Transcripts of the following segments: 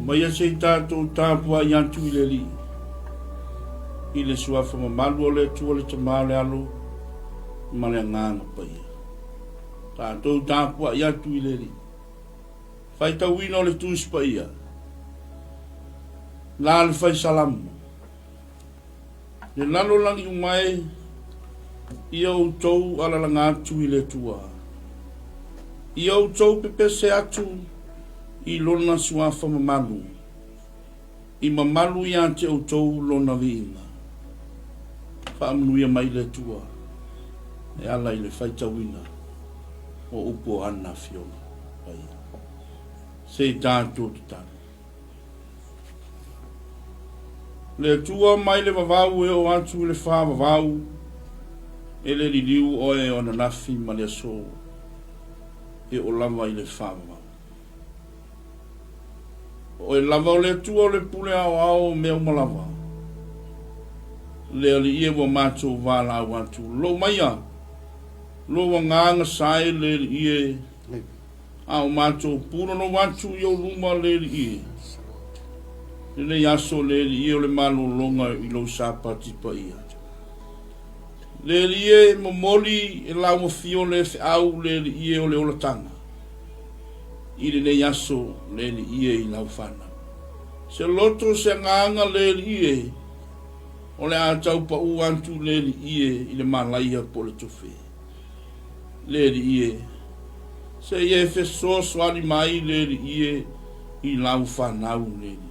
Aumaia se i tatou tapuai atu i le Alii, i le Suafa mamalu o le Atua le Tama o le Alo ma le Agaga Paia. Tatou tapuai atu i le Alii. Faitauina o le Tusi Paia, la le Fai Salamo. Le lalolagi uma e, ia outou alalaga atu i le Atua. Ia outou pepese atu i Lona suafa mamalu, i mamalu ia te outou Lona viiga. Faamanuia mai le Atua e ala i le faitauina o upu o ana Afioga Paia. Se i tatou tatalo. Le Atua mai le vavau e oo atu i le faavavau, e le liliu oe o ananafi ma le aso, e oo lava i le faavavau. O oe lava o le Atua o le pule aoao o mea uma lava. Le Alii e ua matou valaau atu, lou maia, lou agaga sae le Alii e, A o matou punonou atu i ou luma le Alii e. Lenei aso le Alii e o le malologa i lou Sapati paia. Le Alii e momoli e lau afio le feau le Alii e o le olataga. I lenei aso le Alii e i lau fanau. Se loto se agaga le Alii e o le a tau pau atu le Alii e i le malaia po o le tofe. Le Alii e, se i e fesoasoani mai le Alii e i lau fanau le Alii.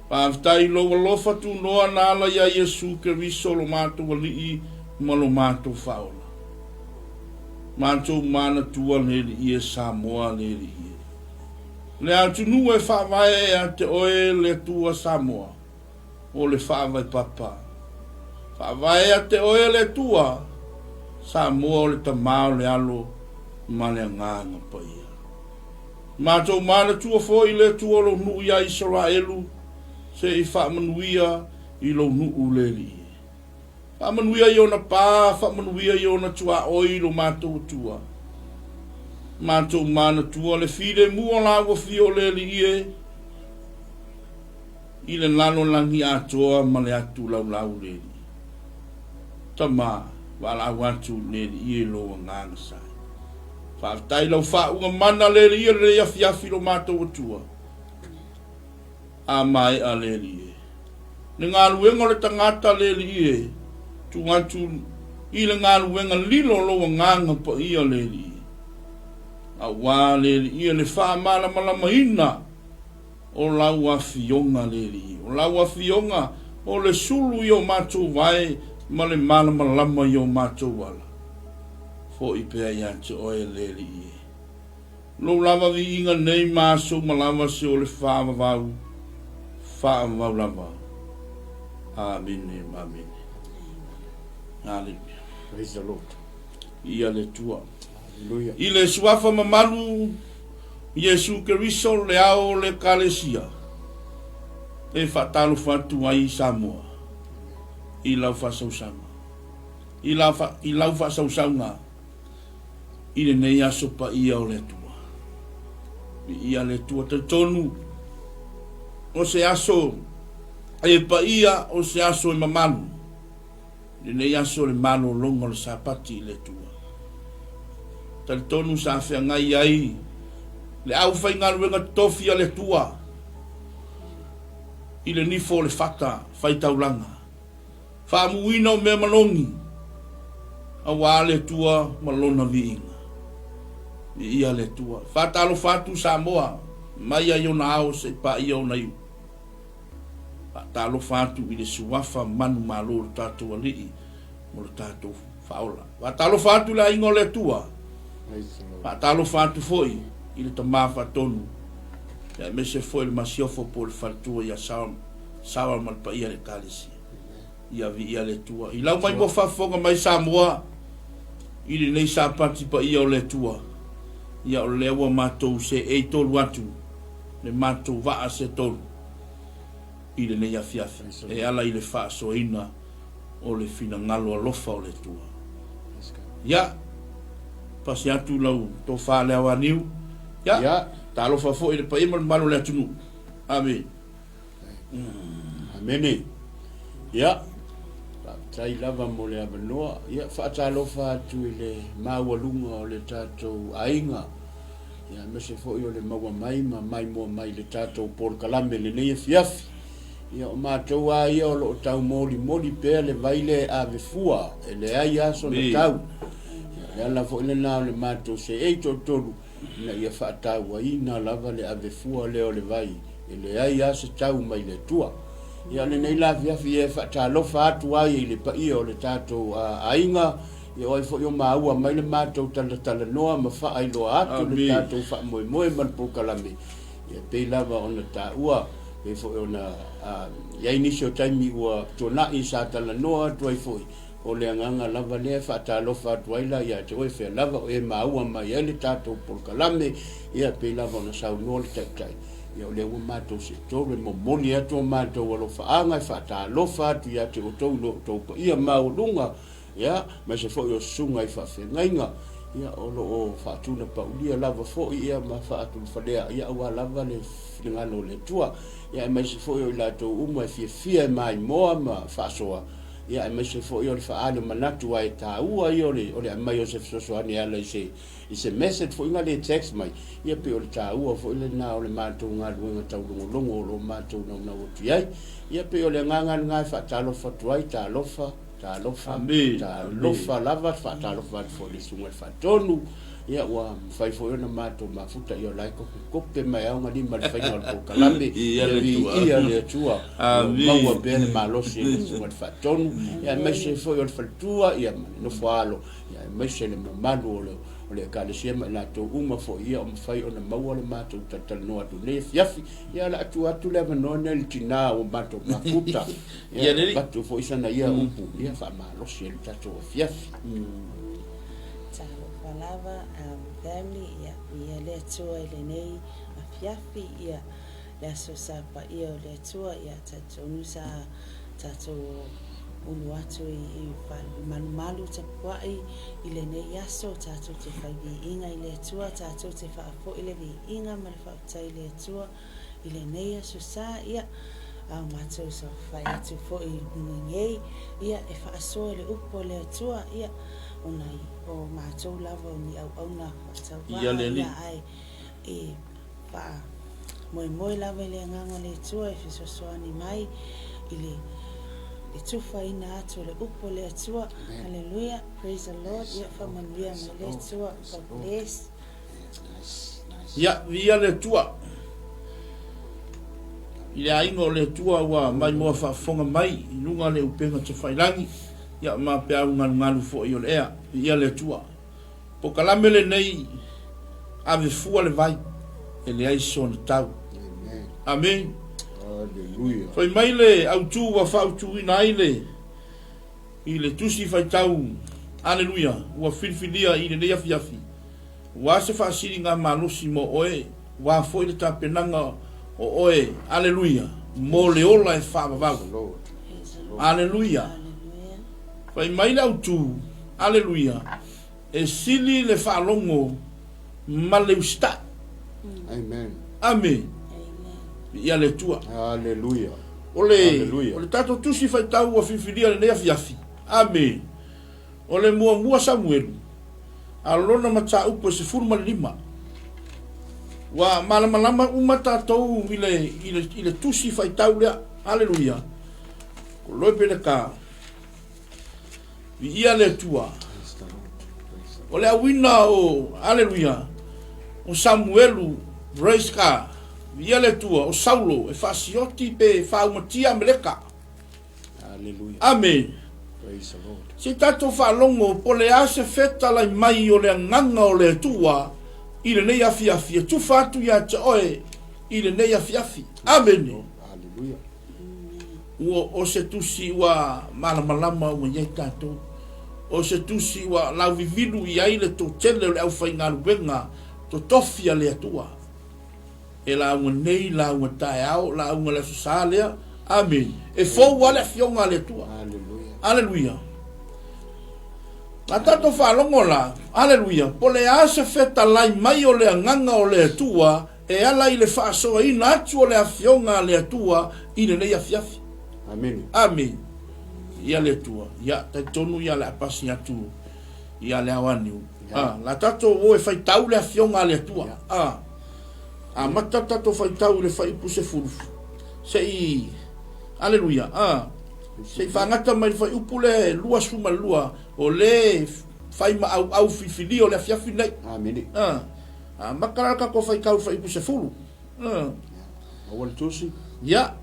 Faafetai i lou alofa tunoa na ala iā Iesu Keriso lo matou Alii ma lo matou Faaola. Matou manatua le Alii e Samoa le Alii e. Le atunuu e faavae ia te oe le Atua Samoa. O le faavae papa. Faavae ia te oe le Atua, Samoa o le Tama o le Alo ma le Agaga Paia. Matou manatua foi le Atua o lou nuu ia Isaraelu, se i faamanuia i lou nuu le Alii. Faamanuia i ona pa, faamanuia i ona tuaoi lo matou Atua. Matou manatua le filemu o la ua fia o le Alii e. I le lalolagi atoa ma le atu laulau le Alii. Tama, valaau atu le Alii e lou agaga sae. Faafetai lau faauuga mana le Alii o lenei afiafi lo matou Atua. A maea le Alii e. Le galuega o le tagata le Alii e, tuu atu i le galuega lilo lou agaga paia le Alii e. Aua le Alii e le faamalamalamaina O lau Afioga le Alii, o lau Afioga o le sulu i o matou vae ma le malamalama i o matou ala. Foi pea ia te oe le Alii e. Lou lava viiga nei ma aso uma lava se o le faavavau, faavavau lava. Amene ma amene. Aleluia. Praise the Lord. Viia le Atua. Hallelujah. I le suafa mamalu Iesu Keriso le ao o le Ekalesia e faatalofa atu ai i Samoa i lau faasausauga i la i lau faasausauga i lenei aso paia o le Atua. Viia le Atua talitonu o se aso e paia o se aso e mamalu. Lenei aso le malologa o le Sapati i le Atua. Talitonu sa feagai ai le aufaigaluega totofi a le Atua i le nifo o le fata faitaulaga, faamuuina o mea malogi aua le Atua ma Lona viiga. Viia le Atua. Faatalofa atu Samoa mai ai ona ao se i paia ona iu. Faatalofa atu i le suafa manumalo o le tatou Alii mo le tatou Faaola. Faatalofa atu i le aiga o le Atua. Faatalofa atu foi i le Tama Faatonu, aemaise foi le Masiofo po o le Faletua ia Sarah ma le paia o le Ekalesia. Ia viia le Atua. I lau mai ua faafofoga mai Samoa i lenei Sapati paia o le Atua, ia o lea ua matou seei tolu atu le matou vaa se tolu i lenei afiafi e ala i le faasoaina o le finagalo alofa o le Atua. Ia, pasi atu lau tofa le aoaniu. Ia. Ia. Talofa foi i le paia ma le mamalu o le atunuu. Amene. Amene. Ia, faafetai lava mo le avanoa. Ia, faatalofa atu i le maualuga o le tatou aiga, ia, aemaise foi o le maua mai ma maimoa mai i le tatou polokalame i lenei afiafi. Ia, o matou lava ia o lo o taumolimoli pea le vai lea e ave fua, e leai lava sona tau. Ia, o le ala foi lena o le matou seei toatolu, ina ia faatauaina lava le ave fua lea o le vai e leai lava se tau mai le Atua. Ia o lenei la afiafi e faatalofa atu ai i le paia o le tatou aiga, ia o ai foi o maua mai le matou talatalanoa ma faailoa atu le tatou faamoemoe ma le polokalame, ia pei lava ona taua, pei foi ona i ai nisi o taimi ua tuanai sa talanoa atu ai foi, O le agaga lava lea e faatalofa atu ai la ia te oe fea lava o e maua mai ai le tatou polokalame, ia pei lava ona saunoa le Taitai, ia o lea ua matou seetolu e momoli atu o matou alofaaga e faatalofa atu ia te outou i lo outou paia maualuga, ia, aemaise foi o susuga i faafeagaiga, ia o lo o faatunapaulia lava foi ia ma faatulufalea, ia aua lava le finagalo o le Atua, ia aemaise foi o i latou uma e fiafia e maimoa ma faasoa. ia aemaise foi o le faaali o manatu aua e taua ia o le o le aumai o se fesoasoani e ala i se i se message foi na le text mai, ia pei o le taua foi lena o le matou galuega taulogologo o lo o matou naunau atu i ai. Ia pei o le agaga lena e faatalofa atu ai, talofa, talofa, talofa lava, faatalofa atu foi i le Susuga i le Faatonu, Ia, ua mafai foi ona matou mafuta, ia o la e kopekope mai lava ona lima i le faiga o le polokalame. Ia viia le Atua, ua maua pea le malosi e le Susuga i le Faatonu, ia aemaise foi o le faletua, ia ma le nofoaalo, ia aemaise le mamalu o le o le Ekalesia ma i latou uma foi, ia o mafai ona maua le matou talatalanoa atu i lenei afiafi. Ia o le a tuu atu le avanoa lenei i le tina ua matou mafuta, ia avatu foi sana ia upu, ia faamalosi ai le tatou afiafi. Talofa lava family ia viia le Atua i lenei afiafi ia le aso sa paia o le Atua ia talitonu sa tatou ulu atu i malumalu tapuai i lenei aso tatou te fai viiga i le Atua tatou te faafoi le viiga ma le faafetai i le Atua i lenei aso sa ia a o matou saofai atu foi i luga nei ia e faasoa le upu a le Atua ia ona o matou lava o ni auauna faatauvaa ia ae e faamoemoe lava i le Agaga o le Atua e fesoasoani mai i le le tufaina atu o le upu a le Atua. Haleluia, praise the Lord, ia faamanuia mai le Atua. God bless. Ia, viia le Atua. I le aiga o le Atua ua maimoa faafofoga mai i luga o le upega tafailangi, ia ma peau galugalu foi o le ea. Viia le Atua. Pokalame lenei, ave fua le vai, e leai sona tau. Amene. Fai mai le autu ua faautuina ai le I le Tusi Faitau Aleluia ua filifilia i lenei afiafi, ua se faasiliga malosi mo oe, ua foi le tapenaga o oe, Aleluia, mo le ola e faavavau. Aleluia. Fai mai le autu, Aleluia, e sili le faalogo ma le usitai. Amen. Amene. Viia le Atua. Aleluia. O le, o le tatou tusi faitau ua filifilia lenei afiafi. Amene. O le muamua Samuelu, a lona mataupu e 15. Ua malamalama uma tatou i le, i le, i le tusi faitau lea. Aleluia. Ko loe pele ka. Viia le Atua. O le auina o, aleluia, o Samuelu, praise God. Viia le Atua, o Saulo e faasioti pe faaumatia Ameleka. Aleluia. Amene. Praise the Lord. Se tatou faalogo po le a se fetalai mai o le agaga o le Atua i lenei afiafi e tufa atu ia te oe i lenei afiafi. Amene. Aleluia. Ua o se tusi ua malamalama ua i ai tatou. O se tusi ua lauvivilu i ai le toatele o le aufaigaluega totofi a le Atua. E lauga nei, lauga taeao, lauga le Aso Sa lea. Amene. E fou lava le Afioga a le Atua. Aleluia. A tatou faalogo la, aleluia, po le a se fetalai mai o le agaga o le Atua. e ala i le faasoaina atu o le Afioga a le Atua i lenei afiafi. Amene. Amene. Ia le Atua. Ia, talitonu ia le a pasi atu ia le ao aniu. A, la tatou o e faitau le Afioga a le Atua. A, amata le tatou faitau i le fuaiupu 10, se i, Aleluia, a, se i faagata mai le fuaiupu lea e 22, o le fai ma auau filifilia o le afiafi lenei. Amene. A, amata la le tatou faitau i le fuaiupu 10. A. Maua le tusi? Ia.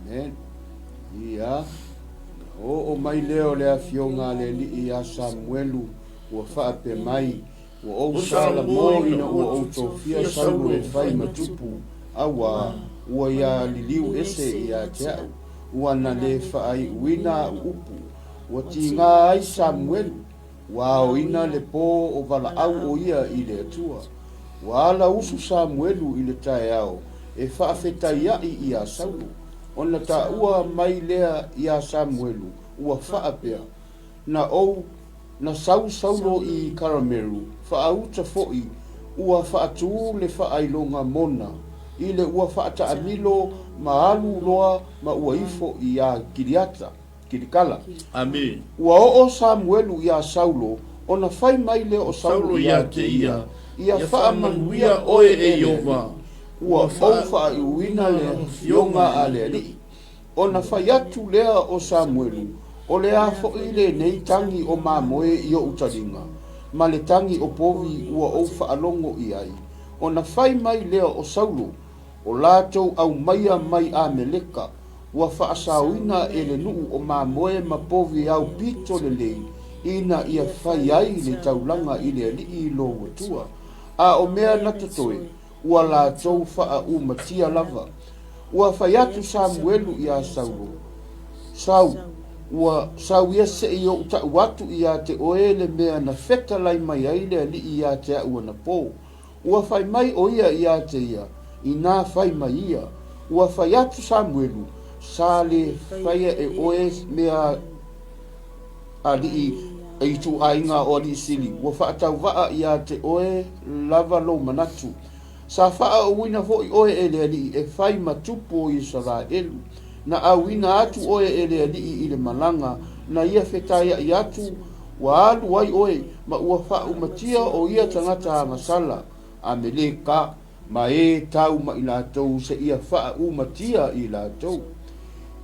Amen. Ia. Oo mai lea o le afioga a le Alii ia Samuelu, ua faapea mai, Ua ou salamo ina ua ou tofia Saulo e fai ma tupu, auā, ua ia liliu ese ia te a'u, ua na lē faaiuina a'u upu. Ua tigā ai Samuelu, ua aoina le pō o valaau ʻo ia i le Atua. Ua ala usu Samuelu i le taeao e faafetaiaʻi iā Saulo, ona taua mai lea iā Samuelu, ua faapea, Na ou Na sau Saulo i Karameru, faauta foʻi, ua faatū le faailoga mona, i le ua faataamilo ma alu loa ma ua ifo iā Kiliata, Kilikala. Amene. Ua oo Samuelu iā Saulo, ona fai mai lea o Saulo iā te ia, Ia faamanuia oe e le Alii, ua ou faaiuina le afioga a le Alii. Ona fai atu lea o Samuelu, O le a foʻi lenei tagi o mamoe i oʻu taliga, ma le tagi o povi ua ou faalogo i ai? Ona fai mai lea o Saulo, O latou aumaia mai Ameleka, ua faasaoina e le nuu o mamoe ma povi ao pito lelei, ina ia fai ai le taulaga i le Alii lou Atua. A o mea na totoe, ua latou faaumatia lava. Ua fai atu Samuelu iā Saulo, Sau, ua sau ia seʻi ou taʻu atu iā te oe le mea na fetalai mai ai le Alii iā te aʻu anapō. Ua fai mai ʻo ia iā te ia, Inā fai mai ia. Ua fai atu Samuelu, Sa lē faia e oe mea alii ituaiga o alii sili, ua faatauvaa iā te oe lava lou manatu. Sa faaauina foʻi oe e le Alii e fai ma tupu o Isaraelu. Na auina atu oe e le Alii i le malaga, na ia fetaiaʻi atu, ua alu ai oe, ma ua faaumatia o ia tagata agasala, Ameleka. Ma e tau ma i latou seia faaumatia i latou.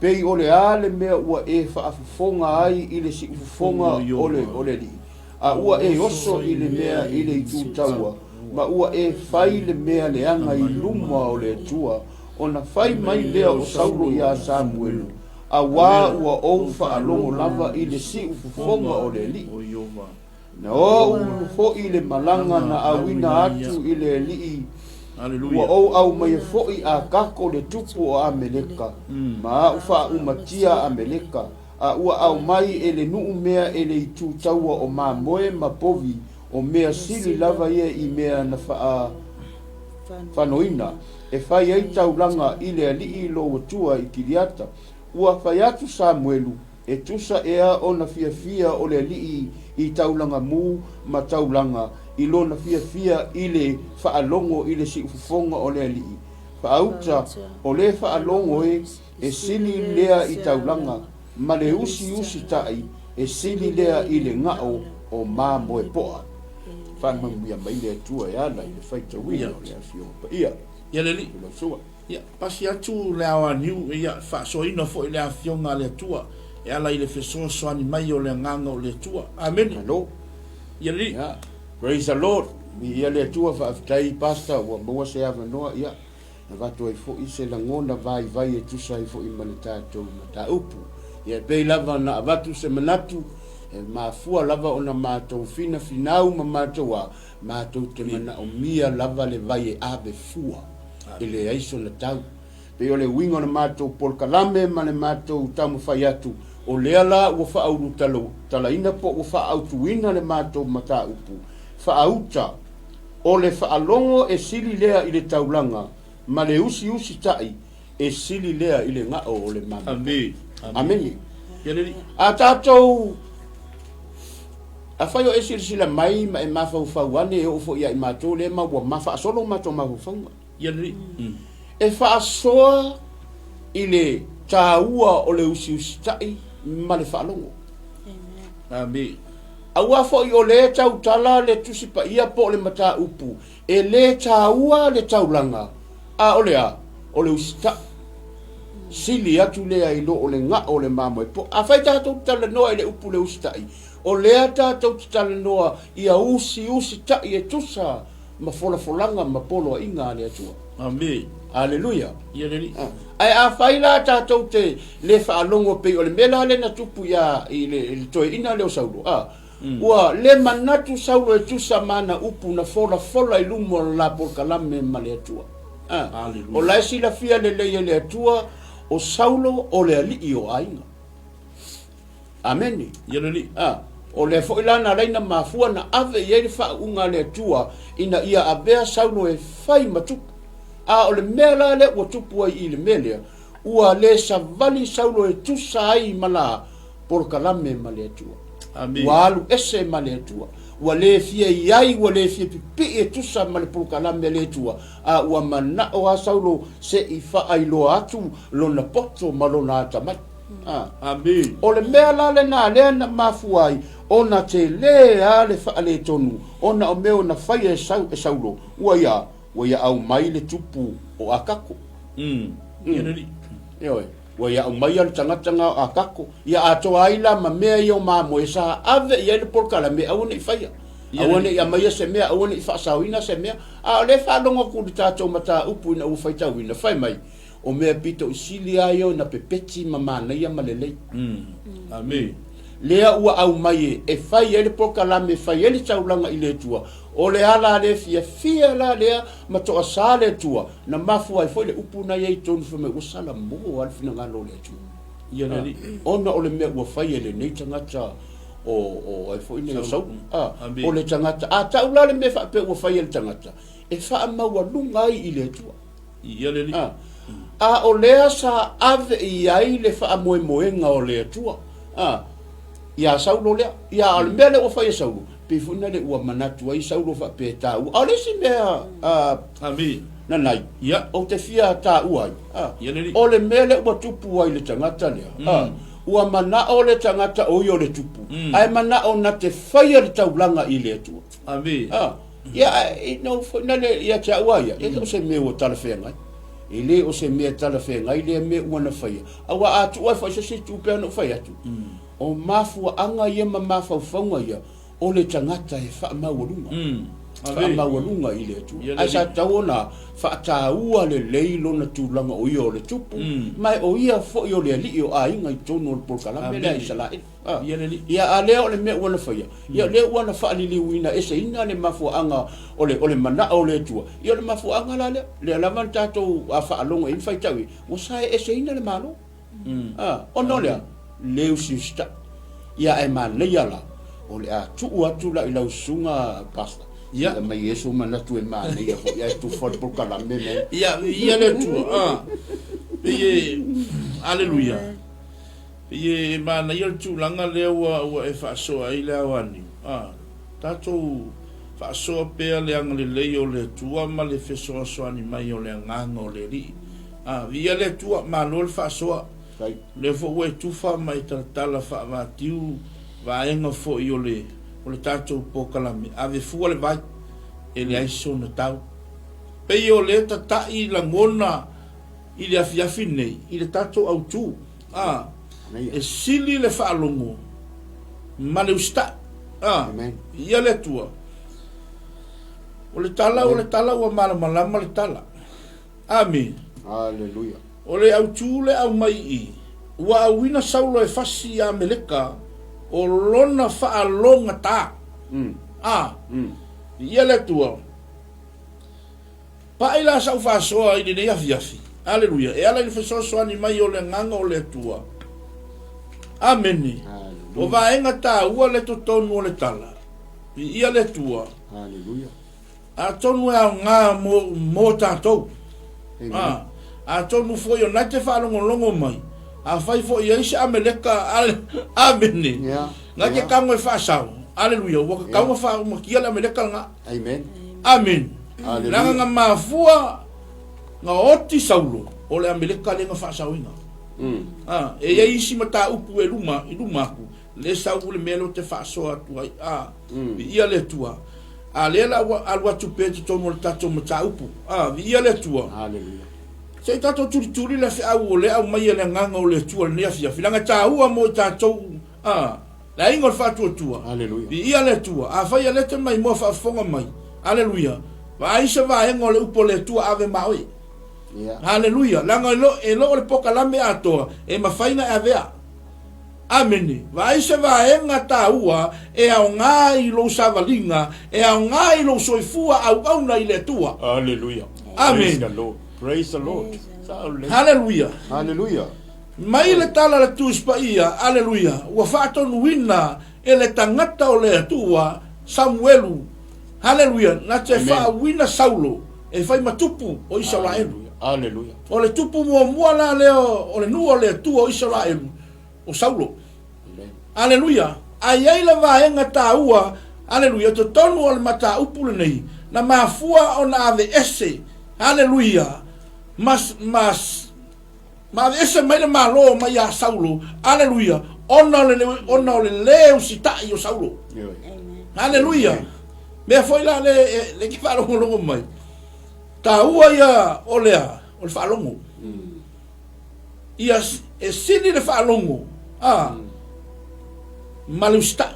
Pei o le a le mea ua e faafofoga ai i le siufofoga o le o le Alii, a ua e oso i le mea i le itu taua, ma ua e fai le mea leaga i luma o le Atua, ona fai mai lea o Saulo iā Samuelu, Auā ua ou faalogo lava i le siufofoga o le Alii. Na ou foʻi le malaga na auina atu i le Alii, ua ou aumaia foʻi Akako le tupu o Ameleka, ma aʻu faaumatia Ameleka, a ua aumai e le nuu mea e le itu taua o mamoe ma povi, o mea sili lava ia i mea na faafanoina, e fai ai taulaga i le Alii lou Atua i Kiriata. Ua fai atu Samuelu, E tusa ea ona fiafia o le Alii i taulaga mū ma taulaga i lona fiafia i le faalogo i le siufofoga o le Alii? Faauta, o le faalogo e, e sili lea i taulaga, ma le usiusi taʻi, e sili lea i le gaʻo o mamoepoʻa. Faamanuia mai le Atua e ala i le faitauina o le Afioga Paia. Ia le Alii. Ia, pasi atu le ao aniu, ia, faasoaina foi le Afioga a le Atua, e ala i le fesoasoani mai o le Agaga o le Atua. Amene. Malo. Ia lelei. Ia, praise the Lord. Viia le Atua, faafetai Pastor ua maua se avanoa, ia, avatu ai foi se lagona vaivai e tusa ai foi ma le tatou mataupu. Ia, e pei lava ona avatu se manatu, e mafua lava ona matou finafinau ma matou a, matou te manaomia lava le vai e ave fua. E leai sona tau. Pei o le uiga o le matou polokalame ma le matou taumafai atu, o lea la ua faaulutalaina po ua faaautuina le matou mataupu faauta, o le faalogo e sili lea i le taulaga ma le usiusi taʻi e sili lea i le gaʻo o le mamoe. Amene. A tatou. Afai o e silasila mai ma e mafaufau ane e oo foi ia i matou lea ma ua ma faasolo matou mafaufauga. Ia lelei. E faasoa i le taua o le usiusitai ma le faalogo. Amen. Aua foi o lea e tautala le Tusi Paia po o le mataupu, e le taua le taulaga, a o le a? O le usitai. Sili atu lea i lo o le gao o le mamoe poa. Afai tatou te talanoa i le upu le usitai, o lea tatou te talanoa ia usiusitai e tusa ma folafolaga ma poloaiga a le Atua. Amene. Aleluia. Ia le Alii. Ae afai la tatou te le faalogo pei o le mea la lea na tupu ia i le, i le toeaina lea o Saulo, a, ua le manatu Saulo e tusa ma ana upu na folafola i luma o le la polokalame ma le Atua. A, Aleluia. o la e silafia lelei e le Atua o Saulo o le alii o aiga. Amene. Ia le Alii. A, o lea foi la na ala ai na mafua na ave i ai le faauuga a le Atua ina ia avea Saulo e fai ma tupu. A o le mea la lea ua tupu ai i le mea lea, ua le savali Saulo e tusa ai ma la polokalame ma le Atua. Amene. Ua alu ese ma le Atua. Ua le fia i ai, ua le fia pipii e tusa ma le polokalame a le Atua, a ua manao lava Saulo se i faailoa atu lona poto ma lona atamai. Amene. O le mea la lena lea na mafua ai ona tele a le faaletonu ona o mea na faia e Sau, e Saulo, ua ia, ua ia aumai le tupu o Akako. Ia le Alii. Ioe, ua ia aumaia le tagata na o Akako, ia atoa ai la ma mea ia o mamoe sa ave i ai le polokalame aua ne i faia. Aua ne i aumaia se mea, aua ne i faasaoina se mea. A o lea e faalogo atu i le tatou mataupu ina ua faitauina, fai mai, O mea pito i sili a ia ona pepeti ma manaia ma lelei. Amene. Lea ua aumai e fai ai le polokalame e fai ai le taulaga i le Atua, o le ala le fiafia la lea ma toasa le Atua, na mafua ai foi le upu na i ai i totonu fai mai ua salamo lava le finagalo o le Atua. Ia le Alii. Ona o le mea ua fai e lenei tagata o, o ai foi nei o Saulu. O le tagata, a tau la le mea faapea ua fai e le tagata, e faamaualuga ai i le Atua. Ia le Alii. A, a o lea sa ave i ai le faamoemoega o le Atua, a, iā Saulo lea. Ia, a o le mea lea ua fai e Saulo, pei foi na le ua manatu ai Saulo faapea e taua. A o le isi mea, a, Amene. Nanai, Ia. ou te fia taua ai, a, Ia le Alii. o le mea lea ua tupu ai i le tagata lea, a, ua manao le tagata o ia o le tupu, ae manao na te faia le taulaga i le Atua. Amene. A, Ia, ae ina ua foi nale ia te au a ia, e le o se mea ua talafeagai. E le o se mea talafeagai lea mea ua na faia. Aua a tuu ai foi se isi itu pei ona ou fai atu, o mafuaaga ia ma mafaufauga ia o le tagata e faamaualuga. Faamaualuga i le Atua. Ae sa tatau ona faataua lelei lona tulaga o ia o le tupu, ma o ia foi o le alii o aiga i totonu o le polokalame lea a Isaraelu. Ah, Ia le alii. Ia, a lea o le mea ua na faia, ia o lea ua na faaliliuina eseina le mafuaaga o le, o le manao o le Atua. Ia o le mafuaaga la lea, lea lava na tatou a faalogo i ai ma faitau i ai, ua sae eseina le Malo. Ah, ona o le a? Le usiusitai. Ia ae manaia la, o le a tuu atu la i lau susuga Pastor, Ia. ia mai ai sou manatu e manaia foi ae tufa le polokalame lenei. Ia, ia le Atua. Ah. Pei e, Aleluia. Pei e manaia le tulaga lea ua ua e faasoa ai le ao aniu, a tatou faasoa pea le agalelei o le Atua ma le fesoasoani mai o le Agaga o le Alii. A, viia le Atua, malo le faasoa. Faafetai. O lea foi ua e tufa ma e talatala faavatiu vaega foi o le o le tatou polokalame, ave fua le vai, e leai sona tau. Pei o lea tatai lagona i le afiafi nei i le tatou autu, a, e sili le faalogo ma le usitai, a, ia le Atua. O le tala, o le tala ua malamalama le tala. Amene. Aleluia. O le autu le aumai i i, ua auina Saulo e fasi i Ameleka o lona faalogata. A, ia le Atua. Paʻi la saʻu faasoa i lenei afiafi. Aleluia. E ala i le fesoasoani mai o le Agaga o le Atua. Amene. O vaega taua le totonu o le tala. Viia le Atua. Aleluia. Atonu e aoga mo, mo tatou. A, atonu foi o na te faalogologo mai, afai foi i ai se Ameleka, ale, amene, Yeah. na te Yeah. tago e faasao. Aleluia, ua tatau ona faaumatia le Ameleka lena. Amen. Amen. Leaga na mafua na oti Saulo, o le Ameleka lea na faasaoina. Ah, e i ai isi mataupu e luma, i luma atu, le sau le mea lea ou te faasoa atu ai. Ah, viia le Atua. A lea la ua alu atu pea i totonu o le tatou mataupu. Ah, viia le Atua. Hallelujah. Se i tatou tulituli le feau o lea aumai e le Agaga o le Atua i lenei afiafi, leaga e taua mo i tatou, ah, Le aiga o le faatuatua. Aleluia. Viia le Atua. Afai e lete mai moa faafofoga mai. Aleluia. Vaai se vaega o le upu a le Atua ave ma oe. Yeah. Aleluia. Leaga e lo, e lo o le pokalame atoa e mafai na e avea. Amene. Vaai se vaega taua e aoga i lou savaliga, e aoga i lou soifua auauna i le Atua. Aleluia. Amene. Praise the Lord. Praise the Lord. Haleluia. Haleluia. Mai le tala a le Tusi Paia, Aleluia, ua faatonuina e le tagata o le Atua, Samuelu, Haleluia, na te faauina Saulo e fai ma tupu o Isaraelu. Aleluia. O le tupu muamua la lea o le nuu o le Atua o Isaraelu, o Saulo. Aleluia. A i ai le vaega taua, aleluia, totonu o le mataupu lenei, na mafua ona aveese, aleluia, ma, ma, Ma aveese mai le Malo mai iā Saulo, aleluia, ona o le, ona o le lē usitai o Saulo. Aleluia. Mea foi la le, le ke faalogologo mai. Taua ia o lea, o le faalogo. Ia e sili le faalogo, a, ma le usitai.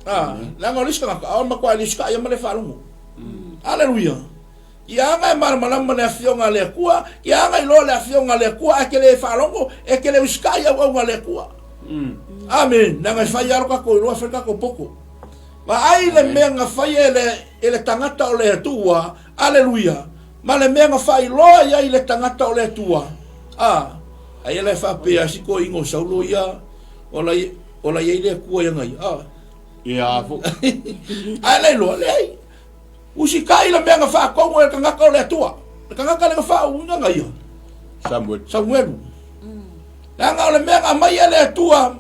A, leaga o le isi tagata, a o le matua e le usitai ia ma le faalogo. Aleluia. Ia aga e malamalama le Afioga a le Atua, ia aga iloa le Afioga a le Atua, ae ke le faalogo, e ke le usitai auauga a le Atua. Amen. Leaga e fai lava lo tatou iloa, e fai le tatou poto. Vaai le mea na fai e le, e le tagata o le Atua, aleluia, ma le mea na faailoa i ai le tagata o le Atua. A, ai ela e faapea si toeaina o Saulo ia, ola, ola i ai le Atua ia ia. A. Ia fo. Ae la iloa, leai. Usitai le mea na faatonu e le tagata o le Atua. Le tagata lea na faauuina na ia. Samuelu. Samuelu. Leaga o le mea na aumai e le Atua,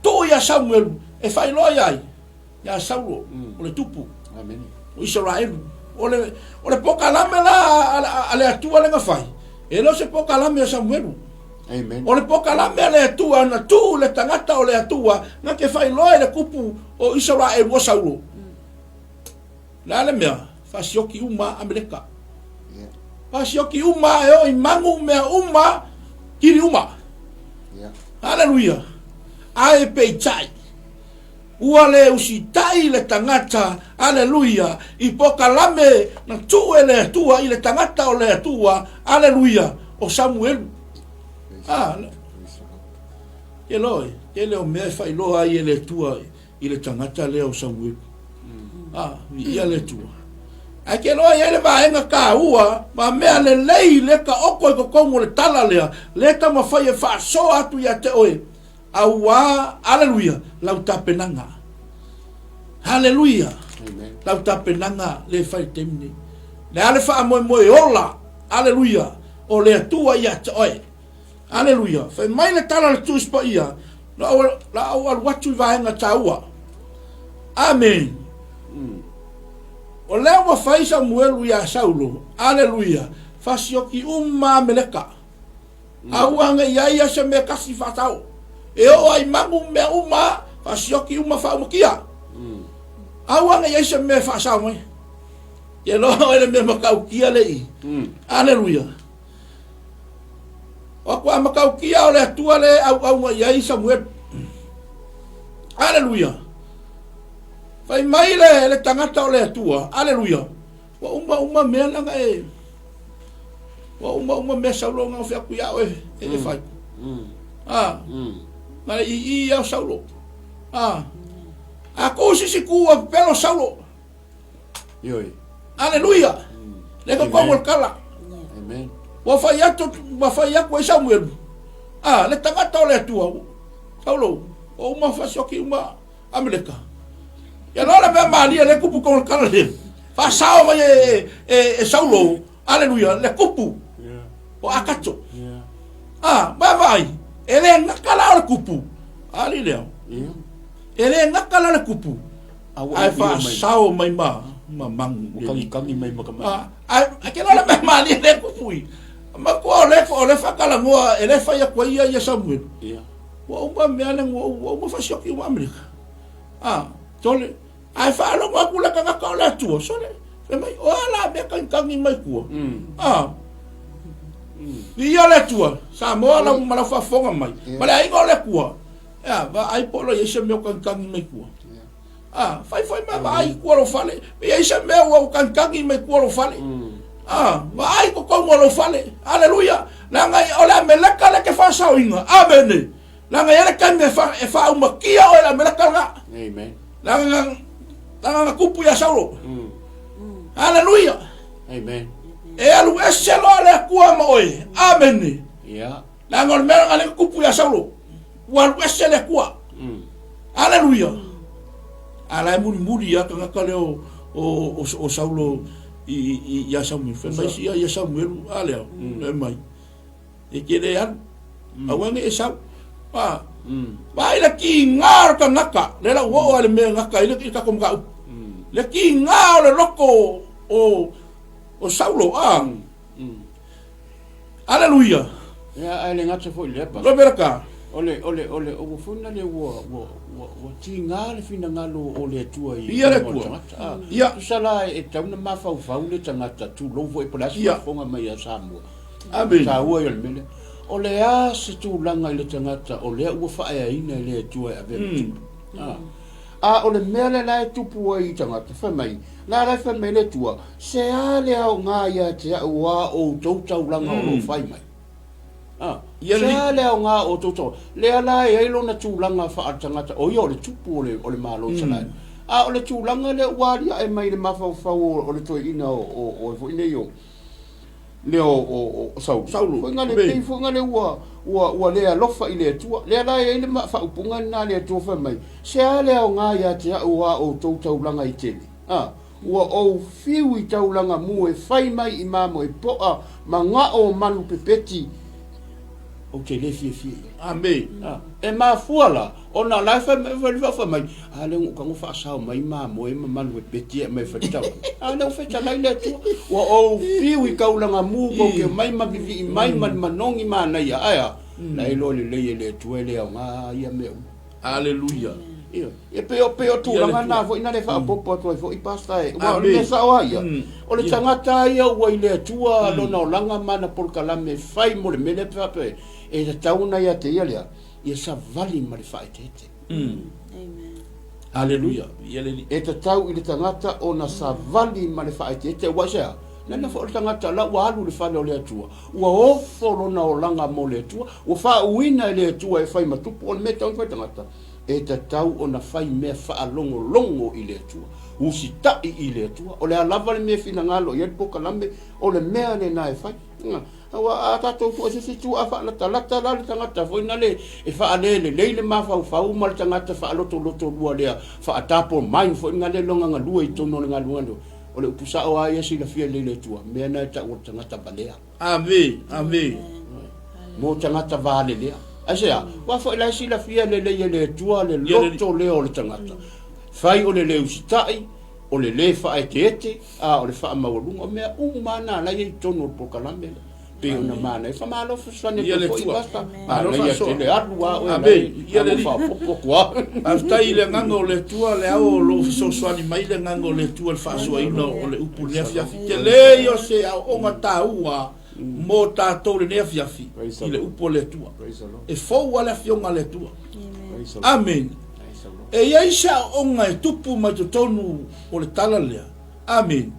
tuu ia Samuelu e faailoa ia ai, ia Saulo, o le tupu. Amene. O Isaraelu. O le, o le pokalame la a, a, a le Atua lea na fai, e le o se pokalame a Samuelu. Amen. O le pokalame a le Atua na tuu le tagata o le Atua na te faailoa i le tupu o Isaraelu o Saulo. Le a le mea? Faasioki uma Ameleka. Faasioki uma e oo i magu mea uma, kili uma. Haleluia. Ae peitai, ua le usitai le tagata, aleluia, i pokalame na tuu e le Atua i le tagata o le Atua, aleluia, o Samuelu. Ah, ke loe, tele o mea e faailoa ai e le Atua i le tagata lea o Samuelu. A, viia le Atua. Ae ke loa i ai le vaega taua ma mea lelei le taoto i totonu o le tala lea, le taumafai e faasoa atu ia te oe, auā, aleluia, lau tapenaga. Haleluia! Lau tapenaga le fai i le taimi nei. Le a le faamoemoe ola, aleluia, o le Atua ia te oe. Aleluia! Fai mai le tala a le Tusi Paia, La ou, la ou alu atu i vaega taua. Amene. O lea ua fai Samuelu iā Saulo, aleluia, fasioki uma Ameleka. A ua ne i ai ia se mea tasi faatao. E oo ai magu mea uma, fasioki uma faaumakia. A ua ne i ai se mea e faasao mai. Ke loa oe le mea matautia le i. Aleluia. O aku a matautia o le Atua le auauga i ai Samuelu. Aleluia. Fai mai le, le tagata o le Atua. Aleluia. Ua uma uma mea langa e ua uma uma mea Saulo nga ofe aku ia oe e, e fai. Ah. Na i i au Saulo. Ah. A ku sisi ku a pelo Saulo. Ioe. Aleluia. Le ka kongo le kala. Amen. Ua fai atu, ua fai atu ai Samuelu. Ah, le tagata o le Atua. Saulo, o uma fasioki uma Ameleka. Ia loa le mea malie le kupu kongo le kala le. Faasao mai e, e, e Saulo. Aleluia, le kupu. O Akato. Ah, vaavaai, e le gata la o le kupu. Ali lea. E le gata la le kupu. Ae faasao mai ma ma magu. Ua kagikagi mai ma ka maʻi. Ae ae ke lola mea malie le kupu i. Ma kua o le o le whakalangua e le whai aku ai ia ia Samuel. Ia. Ua uma mea le ua ua uma fasioki uma Amerika. A, tole. Ae whaalongo aku le kangaka o le atua, sole. Fai mai, o ala mea kangikangi mai kua. A. Ia le atua, Samoa lau ma lau faafofoga mai. Ma le aiga o le kua. Ea, vaai po o lo i ai se mea o kagikagi mai tua. A, fai foi ma vaai i tua lou fale. Pe i ai se mea ua kagikagi mai tua lou fale. A, vaai i totonu o lou fale. Aleluia! Leaga o le Ameleka lea e te faasaoina. Amene! Leaga e i ai le taimi e, fa, e faaumatia oe e le Ameleka lena. Amen. Leaga leaga na tupu ia Saulo. Aleluia! Amen. E alu ese loa le Atua ma oe. Amene! Yeah. Leaga o le mea lena lea na tupu ia Saulo, ua alu ese le Atua. Aleluia! A la e mulimuli lava tagata lea o, o, o, o Saulo i, i, ia Samuelu. Fai mai sia ia Samuelu, a lea, fai mai, e te le alu, aua ne i e sau. A, vaai le kiga o le tagata, lea la ua oo lava i le mea e gata ai le tatou mataupu. Le kiga o le loto o, o Saulo, a. Aleluia! Ia, ae le gata foi i lea, Pastor. Lope laka. O le, o le, o le, ua foi nale ua, ua, ua, ua tiga le finagalo o le Atua i Ia le Atua. tagata. Ah, Ia. Tusa la e tatau ona mafaufau le tagata, tulou foi po o le a se Ia. faafofoga mai a Samoa. Amene. Taua ia o le mea lea. O le a se tulaga i le tagata o lea ua faaeaina e le Atua e avea ma tupu. Ah. A o le mea lea la e tupu ai i tagata, fai mai, la la e fai mai le Atua, Se a le aoga ia te au a outou taulaga o lo o fai mai? A, se a le aoga o outou taulaga? Lea la e i ai lona tulaga faaletagata, o ia o le tupu o le, o le Malo o Isaraelu. A o le tulaga lea ua aliae mai i le mafaufau o, o le toeaina o, o, o foi nei o, lea o, o, o Saulo. Saulo. Foi ngale, pei foi ngale ua, ua, ua le alofa i le Atua. Lea la e i ai le faaupuga lena a le Atua fai mai, Se a le aoga ia te au a outou taulaga e tele? A, Ua ou fiu i taulaga mu e fai mai i mamoe poa ma gao o manu pepeti, ou te le fiafia i ai. Amene. A, e mafua la, ona o la e fai mai, fai, fai mai, a lea ua tago faasao mai mamoe ma manu pepeti e aumai e fai le taulaga. A lea ua fetalai le Atua, ua ou fiu i taulaga mu kou te omai ma vivii mai ma le manogi manaia, ae a? La e iloa lelei e le Atua e le aoga ia mea uma. Aleluia. Ioe. E pei o, pei o tulaga na foi na le faaopoopo atu ai foi Pastor e, aua o le mea sao lava ia, o le tagata lava ia ua i le Atua lona olaga ma ana polokalame e fai mo le mea lea pe faapea e tatau ona ia te ia lea, ia savali ma le faaeteete. Aleluia. E tatau i le tagata ona savali ma le faaeteete, aua aisea? Leaga foi o le tagata la ua alu i le fale o le Atua, ua ofo lona olaga mo le Atua, ua faauuina e le Atua e fai ma tupu, o le mea e tatau ona fai e le tagata, e tatau ona fai mea faalogologo i le Atua, usitai i le Atua. O le a lava le mea e finagalo i ai le polokalame, o le mea lena e fai. Aua a tatou tuu i se isi itu, a faalatalata la le tagata foi nale e faalelelei le mafaufau ma le tagata faalotolotolua lea, faa-double mind foi nale lona galue i totonu o le galuega lea. O le upu sao lava ia silafia lelei e le Atua, mea na e tau o le tagata valea. Ame, ame. Mo tagata valelea. Aisea? Aua foi la e silafia lelei e le Atua le loto lea o le tagata. Fai o le le usitai, o le le faaeteete, a o le faamaualuga. O mea uma lava na la e i ai i totonu o le polokalame lea. Pei ona manaia. Faamalo fesoasoani Ia atu le foi Atua. Pastor. Malo Manaia faasoa. tele alu lava oe la Amene. e Ia le ua Alii. faaopoopo atu lava. Faafetai i le Agaga o le Atua, le ao o lo o fesoasoani mai le Agaga o le Atua i le faasoaina o le upu i lenei afiafi. Tele ia o se aoaoga taua mo tatou i lenei afiafi i le upu a le Atua. E fou lava le Afioga a le Atua. Amene. E i ai se aoaoga e tupu mai totonu o le tala lea. Amene.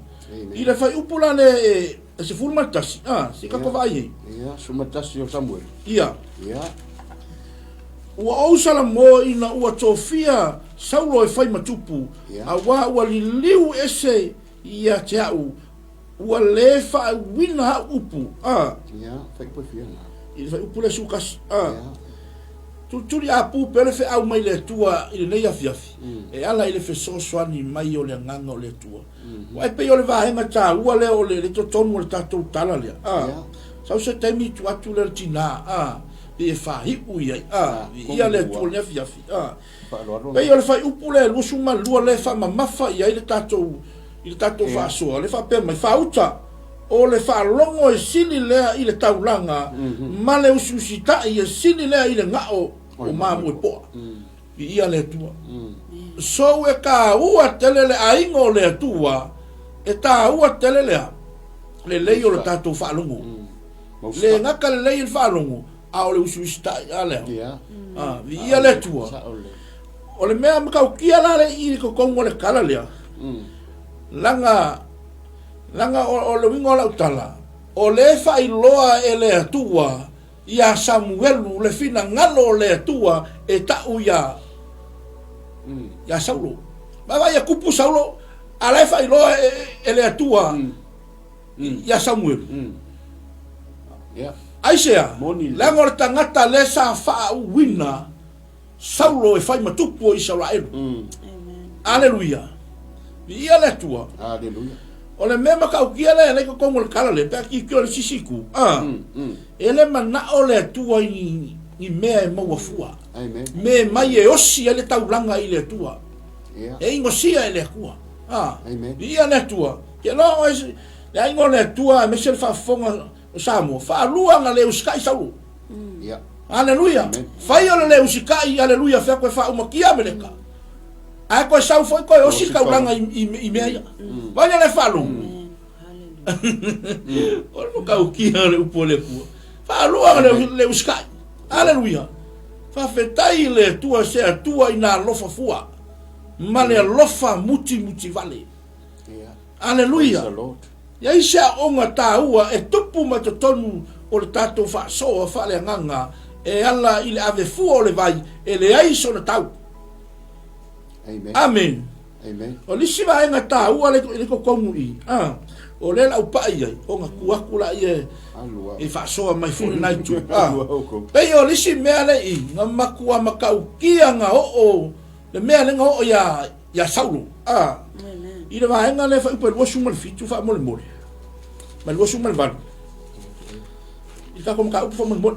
I le fuaiupu la lea e E 11, a, se i tatou vaai ai. Ia, 11 o Samuele. Ia. Ia. Ua ou salamo ina ua tofia Saulo e fai ma tupu, Ia. auā ua liliu ese ia te a'u, ua lē faauuina a'u upu, a. Ia, fuaiupu e fia na. I le fuaiupu lea 11, a. Ia. Tulituli apu pea le feau mai le Atua i lenei afiafi, e ala i le fesoasoani mai o le Agaga o le Atua. Aua e pei o le vaega taua lea o le totonu o le tatou tala lea. A, sau se taimi tuu atu lea i le tina, a, Pei e faaiu i ai, a, viia le Atua i lenei afiafi, a. Pei o le fuaiupu lea e 22 lea e faamamafa i ai le tatou, i le tatou faasoa, lea e faapea mai, Faauta, o le faalogo e sili lea i le taulaga, ma le usiusitai e sili lea i le gao o mamoe poa. Viia le Atua. So e taua tele le aiga o le Atua, e taua tele le a? Lelei o le tatou faalogo. Le gata lelei i le faalogo, a o le usiusitai a lea. Ah, viia le Atua. O le mea matautia la le i totonu o le tala lea, leaga, leaga o le uiga o lau tala, o lea e faailoa e le Atua ia Samuelu le finagalo o le Atua e tau ia ia Saulo. Vaavaai ia tupu Saulo, a la e faailoa e le Atua ia Samuelu. Aisea? Leaga o le tagata lea sa faauuina Saulo e fai ma tupu o Isaraelu. Aleluia. Viia le Atua. Aleluia. O le mea matautia lea e alai totonu o le tala lea, pe a tilotilo i le isi itu, a, e le manao le Atua i ni mea e maua fua. Amen. Me mai e osi ai le taulaga i le Atua. Yeah. E inosia e le Atua. A, Amen. viia le Atua. Ke loa oe, le aiga o le Atua aemaise le faafofoga o Samoa, faalua na le usitai Saulo. Yeah. Aleluia. Fai o le le usitai, aleluia, fea koe faaumatia Ameleka. Ae koe sau foi koe osi taulaga i mea ia. Vai le faalogo. O le matautia o le upu a le Atua. Faalua le usitai. Aleluia. Faafetai i le Atua se Atua ina alofa fua ma le alofa mutimutivale. Aleluia! I ai se aoga taua e tupu mai totonu o le tatou faasoa faaleagaga e ala i le ave fua o le vai e leai sona tau. Amene. O le isi vaega taua lea i totonu i i, a, o lea o le a ou pai i ai, ona tu atu laia e faasoa mai foi lena itu. A, pei o le isi mea lea i i, na matua matautia na oo le mea lea na oo ia ia Saulo, a, i le vaega lea fuaiupu e 27 faamolemole, ma le 28, i le tatou mataupu faamolemole,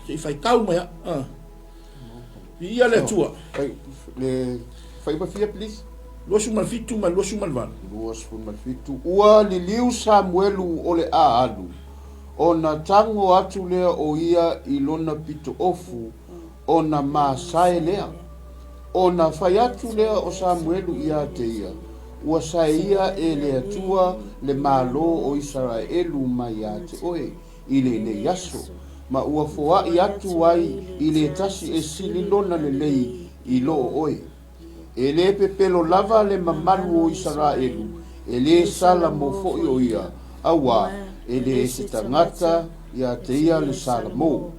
se i faitau mai a, a. Viia le Atua. Le fuaiupu fia, please? 27 ma le 28. 27. Ua liliu Samuelu o le a alu, ona tago atu lea o ia i lona pitoofu, ona masae lea. Ona fai atu lea o Samuelu ia te ia, Ua saeia e le Atua le Malo o Isaraelu mai ia te oe i lenei aso, ma ua foai atu ai i le tasi e sili lona lelei i lo oe. E le pepelo lava le mamalu o Isaraelu, e le sala mo foi o ia, auā, e le se tagata ia te ia le sala mo.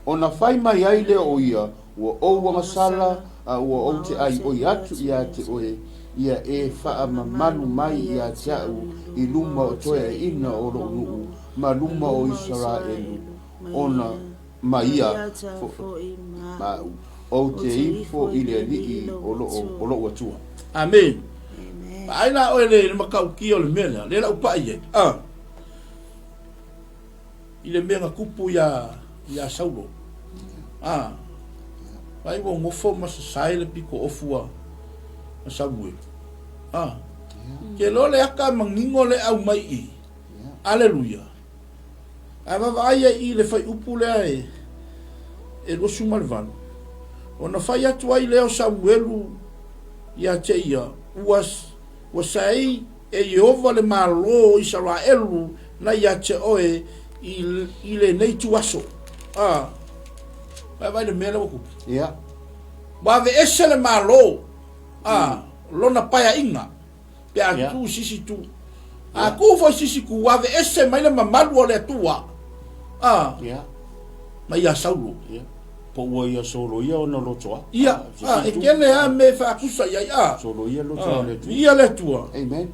Ona fai mai ai lea o ia, Ua ou agasala, a ua ou te ʻai ʻoi atu iā te ʻoe, ia e faamamalu mai iā te aʻu i luma o toeaʻina o loʻu nuʻu ma luma o Isaraelu, ona ma ia foʻi ma aʻu, ou te ifo i le Alii o loʻu Atua. Amene. Vaai la oe le matautia o le mea lea, lea la ou pai ai, a. I le mea na tupu iā, iā Saulo. A, vaai ua nofo ma sasae le pito ofu a, a Samuelu. A, ke loa le aka manino le au mai i. Aleluia. Ae vaavaai ai i le fuaiupu lea e, e 28. Ona fai atu ai lea o Samuelu ia te ia, ua, ua saei E Ieova le Malo o Isaraelu na ia te oe i, i lenei ituaso. A, vaai le mea lea ua tupu. Ia. Ua aveese le Malo, a, lona paeaiga, pe a tu i se isi itu. A tu foi i se isi itu, ua aveese mai le mamalu o le Atua, a, mai ia Saulo. Ia. Po ua ia soloia ona loto a. Ia, a, e tele lava mea e faatusa i ai, a. Soloia loto o le Atua. Viia le Atua. Amen.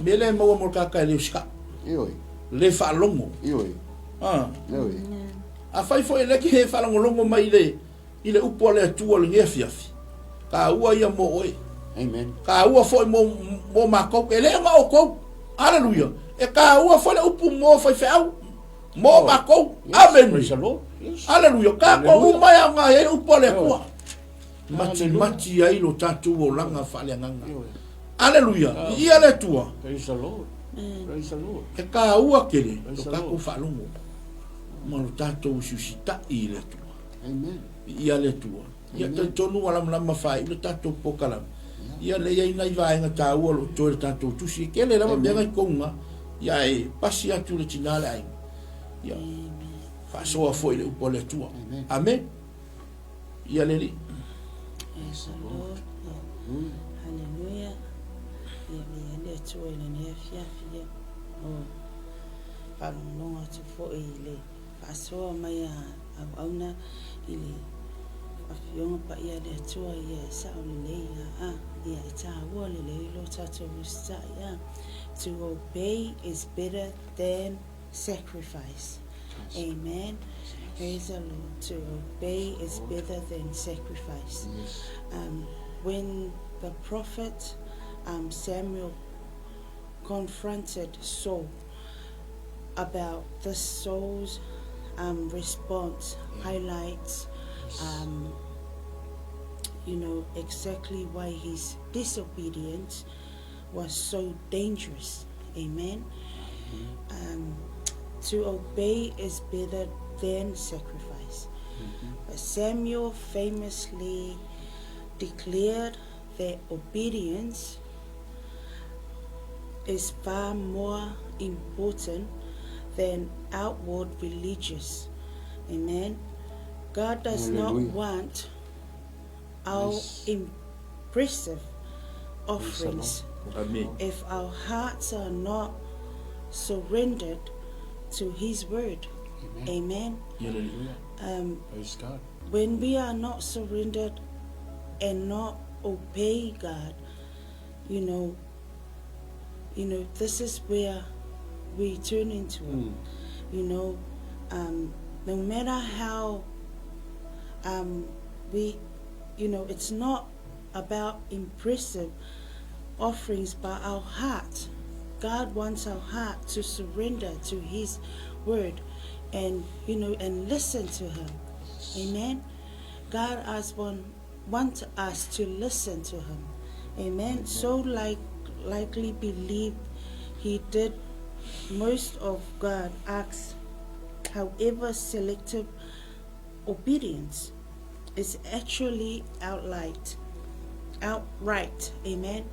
Mea lea e maua mo le tagata e le usitai. Ioe. Le faalogo. Ioe. A. Ioe. Afai foi e le ke faalogologo mai i le i le upu a le Atua i lenei afiafi, taua ia mo oe. Amen. Taua foi mo mo matou, e le na outou. Aleluia. E taua foi le upu mo faifeau. Mo makou. Amene. Aleluia. O tatou uma e aoga ai upu a le Atua. Matimati ai lo tatou olaga faaleagaga. Aleluia. Viia le Atua. E taua tele lo tatou faalogo ma lo tatou usiusitai i le Atua. Viia le Atua. Ia talitonu ua lamalama faaiu le tatou polokalame. Ia lea e i ai nai vaega taua o lo o totoe i le tatou tusi. E tele lava mea na i totonu na. Ia ae pasi atu le tina le aiga. Ia faasoa foi i le upu a le Atua. Amene. Ia le Alii. Praise the Lord. Hallelujah. Ia viia le Atua i lenei afiafi. Ia. O faalogologo atu foi i le faasoa mai a auauna i le Afioga Paia a le Atua ia e sao lelei a a ia e tāua lelei lo tatou usitai a To obey is better than sacrifice. Amen. Praise the Lord. To obey is better than sacrifice. Um, when the prophet um, Samuel confronted Saul about the Saul's um, response highlights, um, you know, exactly why his disobedience was so dangerous. Amen. Um, to obey is better than sacrifice. But Samuel famously declared that obedience is far more important than outward religious. Amen. God does not want our impressive offerings Amen. if our hearts are not surrendered to His word. Amen. Hallelujah. Um, Praise God. when we are not surrendered and not obey God, you know, you know, this is where we turn into it. You know, um, no matter how um, we, you know, it's not about impressive offerings, but our heart. God wants our heart to surrender to His word and, you know, and listen to Him. Amen. God us want, want us to listen to Him. Amen. So like likely believed he did most of God acts, however selective obedience is actually outright. Outright. Amen.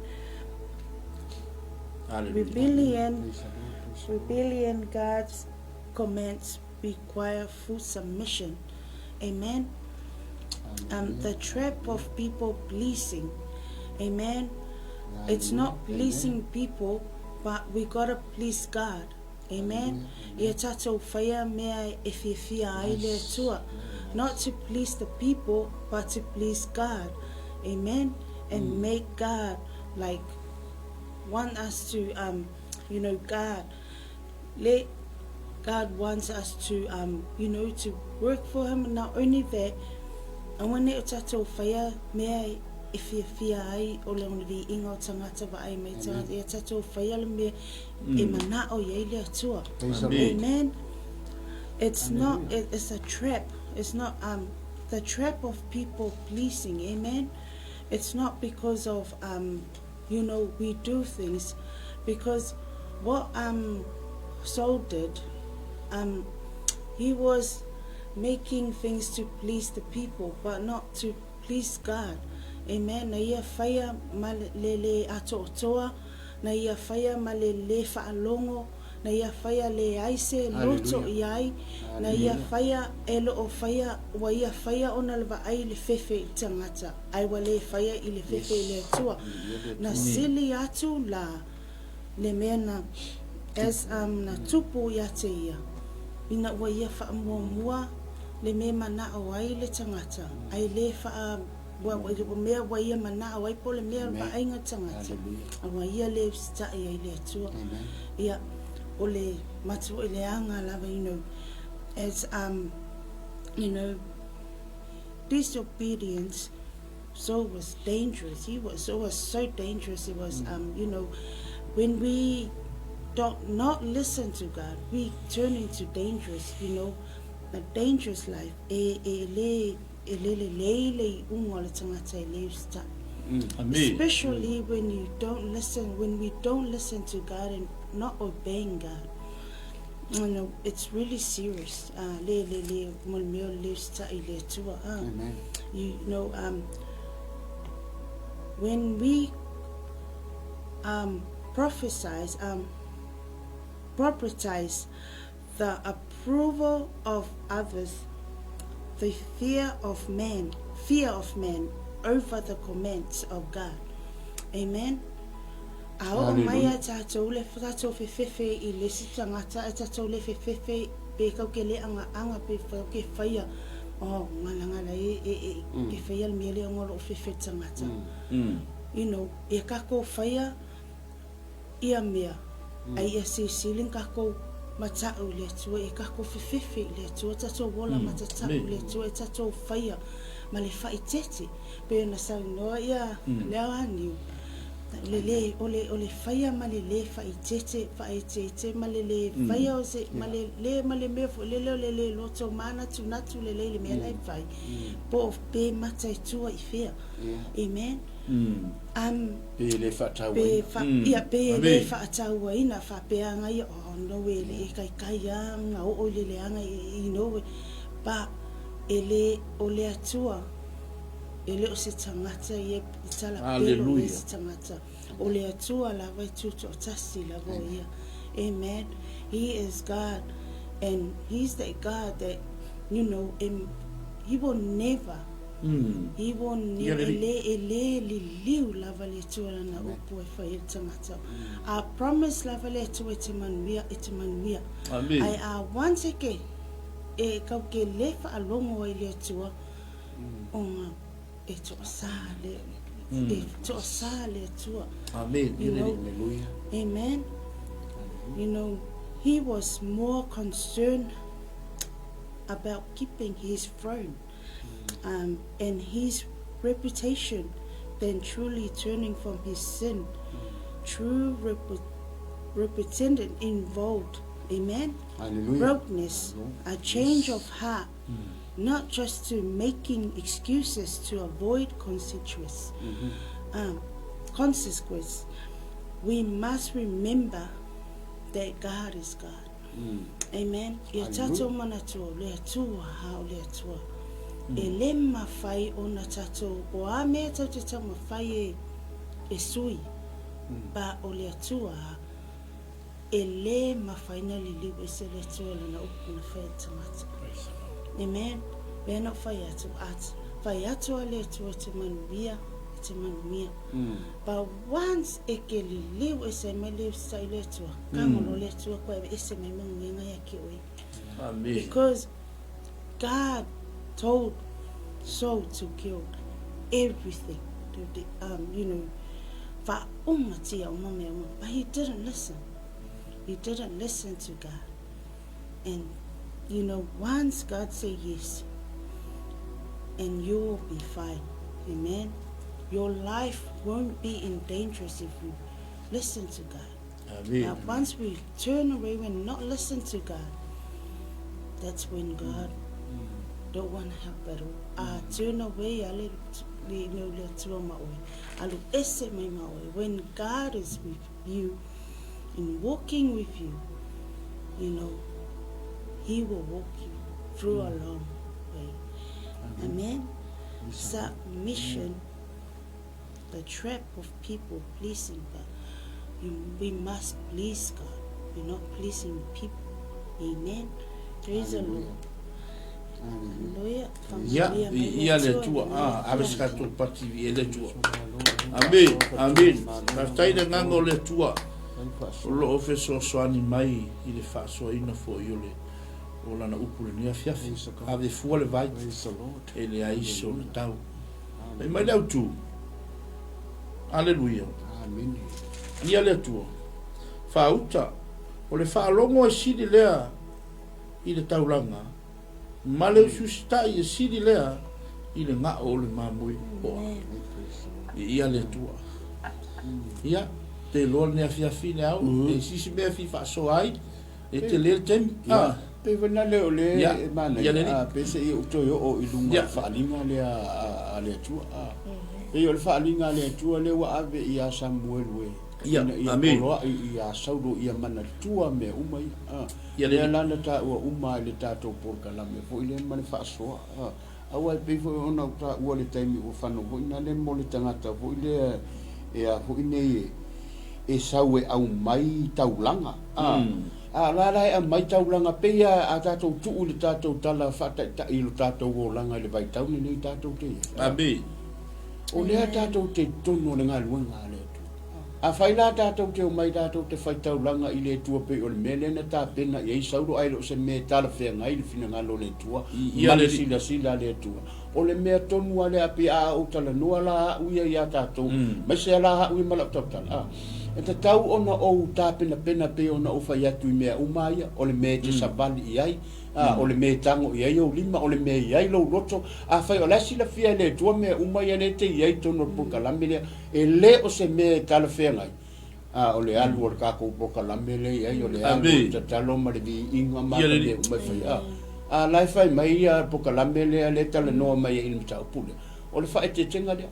Hallelujah. Rebellion rebellion God's commands require full submission. Amen. Um, the trap of people pleasing. Amen. It's not pleasing people, but we gotta please God. Amen. Ia tatou whaia mea e fiafia ai le Atua. Not to please the people, but to please God. Amen. And make God like want us to um you know God let God wants us to um you know to work for him and not only that aua ne o tatou whaia mea e fiafia ai o le viiga o tagata vaai mai tagata ia tatou whaia le mea e manao i ai le Atua. Amen. It's not it, it's a trap. It's not um the trap of people pleasing. Amen. It's not because of um you know we do things because what um Saul did um he was making things to please the people but not to please God. Amen. Na ia whaia ma le le atoatoa, na ia whaia ma le le whaalogo, na ia whaia le aise loto i ai, na ia whaia e loo whaia, ua ia whaia ona le vaai le fefe i tangata, ai ua le whaia i le fefe i le Atua. Na sili atu la le mea na as um, na tupu ia te ia, ina ua ia whaamuamua le mea manao ai le tangata, ai le whaa ua, ua mea ua ia manao ai po le mea vaaiga tagata, a ua ia le usitai ai le Atua. Ia, o le matua i le aga lava, you know, as um, you know, disobedience so was dangerous. He was, it was so dangerous. It was, um, you know, when we don't not listen to God, we turn into dangerous, you know, a dangerous life. E, e le, e le lelei le iuga o le tagata e le usitai. Especially when you don't listen, when we don't listen to God and not obeying God. You know, it's really serious. Uh, le, le, le, mo le mea o le le usitai i le Atua. Uh, Amen. You know, um, when we um, prophesize, um, prophesize the approval of others, the fear of man, fear of man over the commands of God. Amen. A oo mai a tatou le tatou fefefe i le isi tagata, a tatou le fefefe pe kau ke le agaaga pe kau ke faia oh ngalangala e e e ke faia le mea lea ona o loo fefe le tagata. You know, ia kakou faia ia mea, a ia silisili ni kakou mata'u i le Atua, ia kakou fefefe i le Atua, tatou ola matata'u i le Atua, e tatou faia ma le faaeteete, pei ona saunoa ia le aoaniu, le le, o le, o le faia ma le le faaeteete, faaeteete ma le le faia o se, ma le le, ma le mea foi lele o le le loto manatunatu lelei i le mea la e fai, po o pe mataitua i fea. Amen. Um, Pe e le pe faatauaina. fa, ia, pe e le faatauaina, faapea aga ia, oh no, e le e kaikai a, ga oo i le leaga, you know, but e le, o le Atua, e le o se tagata ia e talapelo ia se tagata. O le Atua lava e tutoatasi lava o ia. Amen. He is God and He's that God that, you know, He will never He will never, e le, e le liliu lava le Atua lana upu e fai ai le tagata. A promise lava le Atua e te manuia, e te manuia. Ae a once e ke, e kau ke le faalogo ai le Atua, ona e toasā le, e toasā le Atua. Amen. You know, Hallelujah. Amen. You know, he was more concerned about keeping his throne um, and his reputation than truly turning from his sin. True rep- repentance involved, amen, Hallelujah. brokenness, a change of heart, not just to making excuses to avoid consequences. Um, consequence. We must remember that God is God. Amen. Ia tatou manatua o le Atua ha o le Atua. E le mafai ona tatou, o a mea tau te taumafai e, e sui, ba o le Atua ha, e le mafai na liliu ese le Atua lana upu na fai e le tagata. Amen. Mea na ou fai atu, a fai atu a le Atua e te manuia, e te manuia. But once e ke liliu ese mai le usitai le Atua, ka ngolo le Atua koe ese mai manuiaga ia ke oe. Amen. Because God told Saul to kill everything. Um, you know, faaomatia uma mea uma. But he didn't listen. He didn't listen to God. And, you know, once God say yes, and you will be fine. Amen. Your life won't be in danger if you listen to God. Amen. Now, once we turn away and not listen to God, that's when God don't want to help at all. Ah, turn away, ale le no le Atua ma oe. Alu ese mai ma oe. When God is with you and walking with you, you know, He will walk you through a long way. Amen. Submission, the trap of people pleasing, but you, we must please God. We're not pleasing people. Amen. Praise the Lord. Hallelujah. Ia, Faamanuia mai le ia le Atua Atua, i lenei a, ave se afiafi. tatou pati i le Atua. Amen, amen. Faafetai i le agaga o le Atua o lo o fesoasoani mai i le faasoaina foi o le o lana upu i lenei afiafi. Ave fua le vai, e leai se ona tau. Fai mai le autu. Aleluia. Ia le Atua. Faauta, o le faalogo e sili lea i le taulaga, ma le usiusitai e sili lea i le gao o le mamoe poa. Ia le Atua. Ia. te iloa lenei afiafi le ao, e i se isi mea e fia faasoa ai, e tele le taimi. Ia, pei foi lena o lea e manaia, pe se i ou toe oo i luga o le faaaliga lea a le Atua. Pei o le faaaliga a le Atua lea ua ave ia Samuelu e ina ia poloai ia Saulo ia manatua mea uma ia. Lea la na taua uma i le tatou polokalame foi lea ma le faasoa. Aua e pei foi ona ou taua i le taimi ua fano foi lena mo le tagata foi lea e a foi nei e sau e aumai taulaga. A, a o la la e aumai taulaga pei a a tatou tuu i le tatou tala faataitai i lo tatou olaga i le vaitau lenei tatou te i ai. Amene. O lea tatou te i totonu o le galuega a le Atua. Afai la tatou te omai tatou te fai taulaga i le Atua pei o le mea lea na tapena i ai Saulo ae le o se mea e talafeagai le finagalo o le Atua ma le silasila a le Atua. O le mea tonu lava lea pei a ou talanoa la au ia ia tatou, aemaise la au ia ma lau tautala, e tatau ona ou tapenapena pei ona ou fai atu i mea uma ia, o le mea e te savali i ai, o le mea e tago i ai ou lima, o le mea e i ai lou loto. Afai o la e silafia e le Atua mea uma ia lea e te i ai i totonu o le polokalame lea, E le o se mea e talafeagai, a o le alu o le tatou polokalame lea i ai, o le alu o le tatalo ma le viiga ma ata mea uma e fai. A, a la e fai mai ia polokalame lea lea e talanoa mai ai i le mataupu lea, o le faaeteetega lea.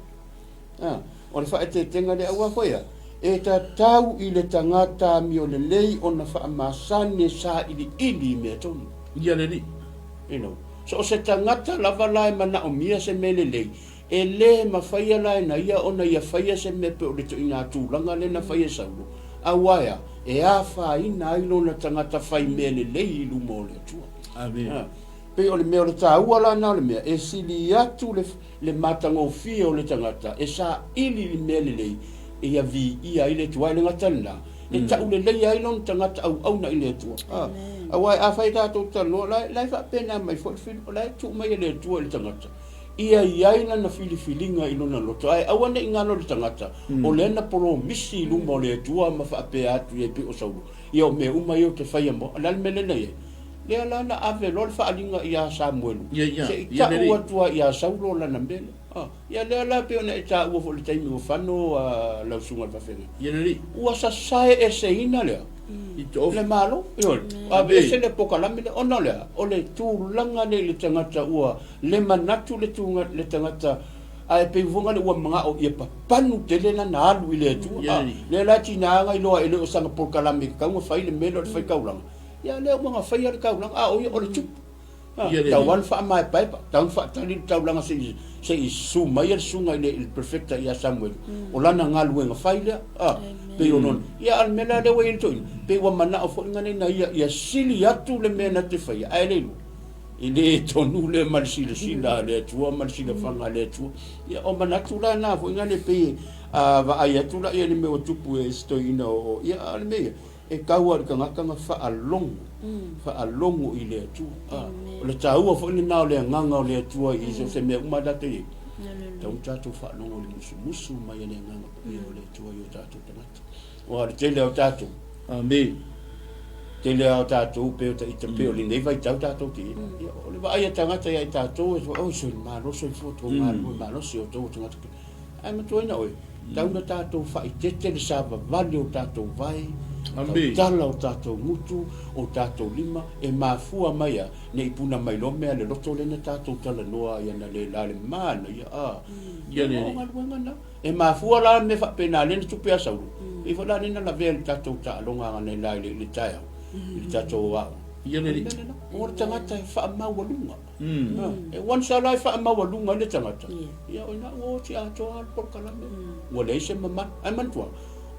A, o le faaeteetega lea, aua foi a, e tatau i le tagata amio lelei ona faamasani e sailiili i mea tonu. Ia le alii. You know, so o se tagata lava la e manaomia se mea lelei, E le mafaia la e na ia ona ia faia se mea pe o le toina tulaga lea na fai e Saulo, aua e a? E afaina ai lona tagata fai mea lelei i luma o le Atua. Amene. Pei o le mea o le taua la na o le mea, e sili atu le, le matagofie o le tagata e saili i le mea lelei ia viia ai le Atua. Ae le gata lena, e tau lelei ai lona tagata auauna i le Atua. Aua afai tatou talanoa, la, la e faapena mai foi le fili, o la e tuu mai e le Atua i le tagata. Ia i ai lana filifiliga i lona loto, ae aua ne i galo le tagata, o lea na polomisi i luma o le Atua ma faapea atu i ai pei o Saulo, Ia o mea uma ia ou te faia mo, o le a le mea lea na i ai? Lea la na ave loa le faaaliga ia Samuelu, se i tau atu ai ia Saulo lana mea lea. A, ia lea la pei ona e taua foi i le taimi ua fano lau susuga i le faafeagaiga, ua sasae eseina lea. Le Malo, ioe, aveese le polokalame lea, ona o le a? O le tulaga lea i le tagata ua le manatu le tuga le tagata ae pei foi ngale ua manao ia papanu tele lana alu i le Atua. A, lea la tina nga iloa e le o sanga polokalame tatau ona fai le mea lea o le faitaulaga. Ia lea ua na faia le taulaga, a o ia o le tupu. A, tau lava ona faamaepaepa, tau ona faatali le taulaga se i se i susu mai le susuga i le i le Prefecta ia Samuelu. O lana galuega fai lea. A, pei o lona, ia a o le mea la lea ua i ai le toeaina, pei ua manao foi ngale na ia ia sili atu le mea na te faia, ae le iloa. E le tonu lea ma le silasila a le Atua ma le silafaga a le Atua. Ia, o manatu la na foi na le pei a vaai atu la ia le mea ua tupu e si toeaina o, ia, a o le mea ia, e tau lava i le tagata na faalogo, faalogo i le Atua. A, o le taua foi lena o le agaga o le Atua i so o se mea uma lava tatou i ai. Tatau ona tatou faalogo i le musumusu mai a le Agaga Paia o le Atua i o tatou tagata. Aua o le tele o tatou. Amene. Tele lava o tatou pei o ita pei o lenei vaitau tatou te i ai. Ia, o le vaai a tagata ia i tatou, e oi soi malo soifua tou galulue malosi o outou o tagata. Ae matuaina oe, tau na tatou faaeteete le savavali o tatou vae, tautala o tatou gutu, o tatou lima, e mafua mai a, ne i puna mai loa mea a le loto lea na tatou talanoa ai analeila le manaia, a, ia, o galuega na. E mafua la mea faapena lea na tupu ia Saulo, pei foi la lea na lavea i le tatou taaloga analeila i le taeao, i le tatou aoga. Ia le alii. O le tagata e faamaualuga. E once lava la e faamaualuga ai le tagata, ia o ina ua oti atoa lava le polokalame. Ua leai se mamalu. Ae manatua,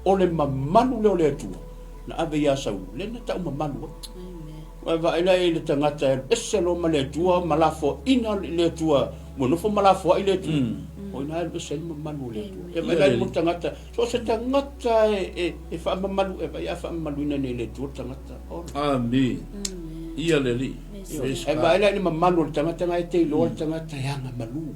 o le mamalu lea o le Atua na ave ia Saulo, lea na tau mamalu ai. Ua vaai la i le tagata e alu ese loa ma le Atua ma lafoaina le Atua, ua nofo ma lafoai le Atua, o i ina e alu ese ai le mamalu o le Atua. E vaai la i le tagata, so o se tagata e faamamalu, e vaai a faamamaluina nei e le Atua le tagata. Amene. Ia le Alii. E vaai la i le mamalu o le tagata na e te iloa le tagata e agamalu.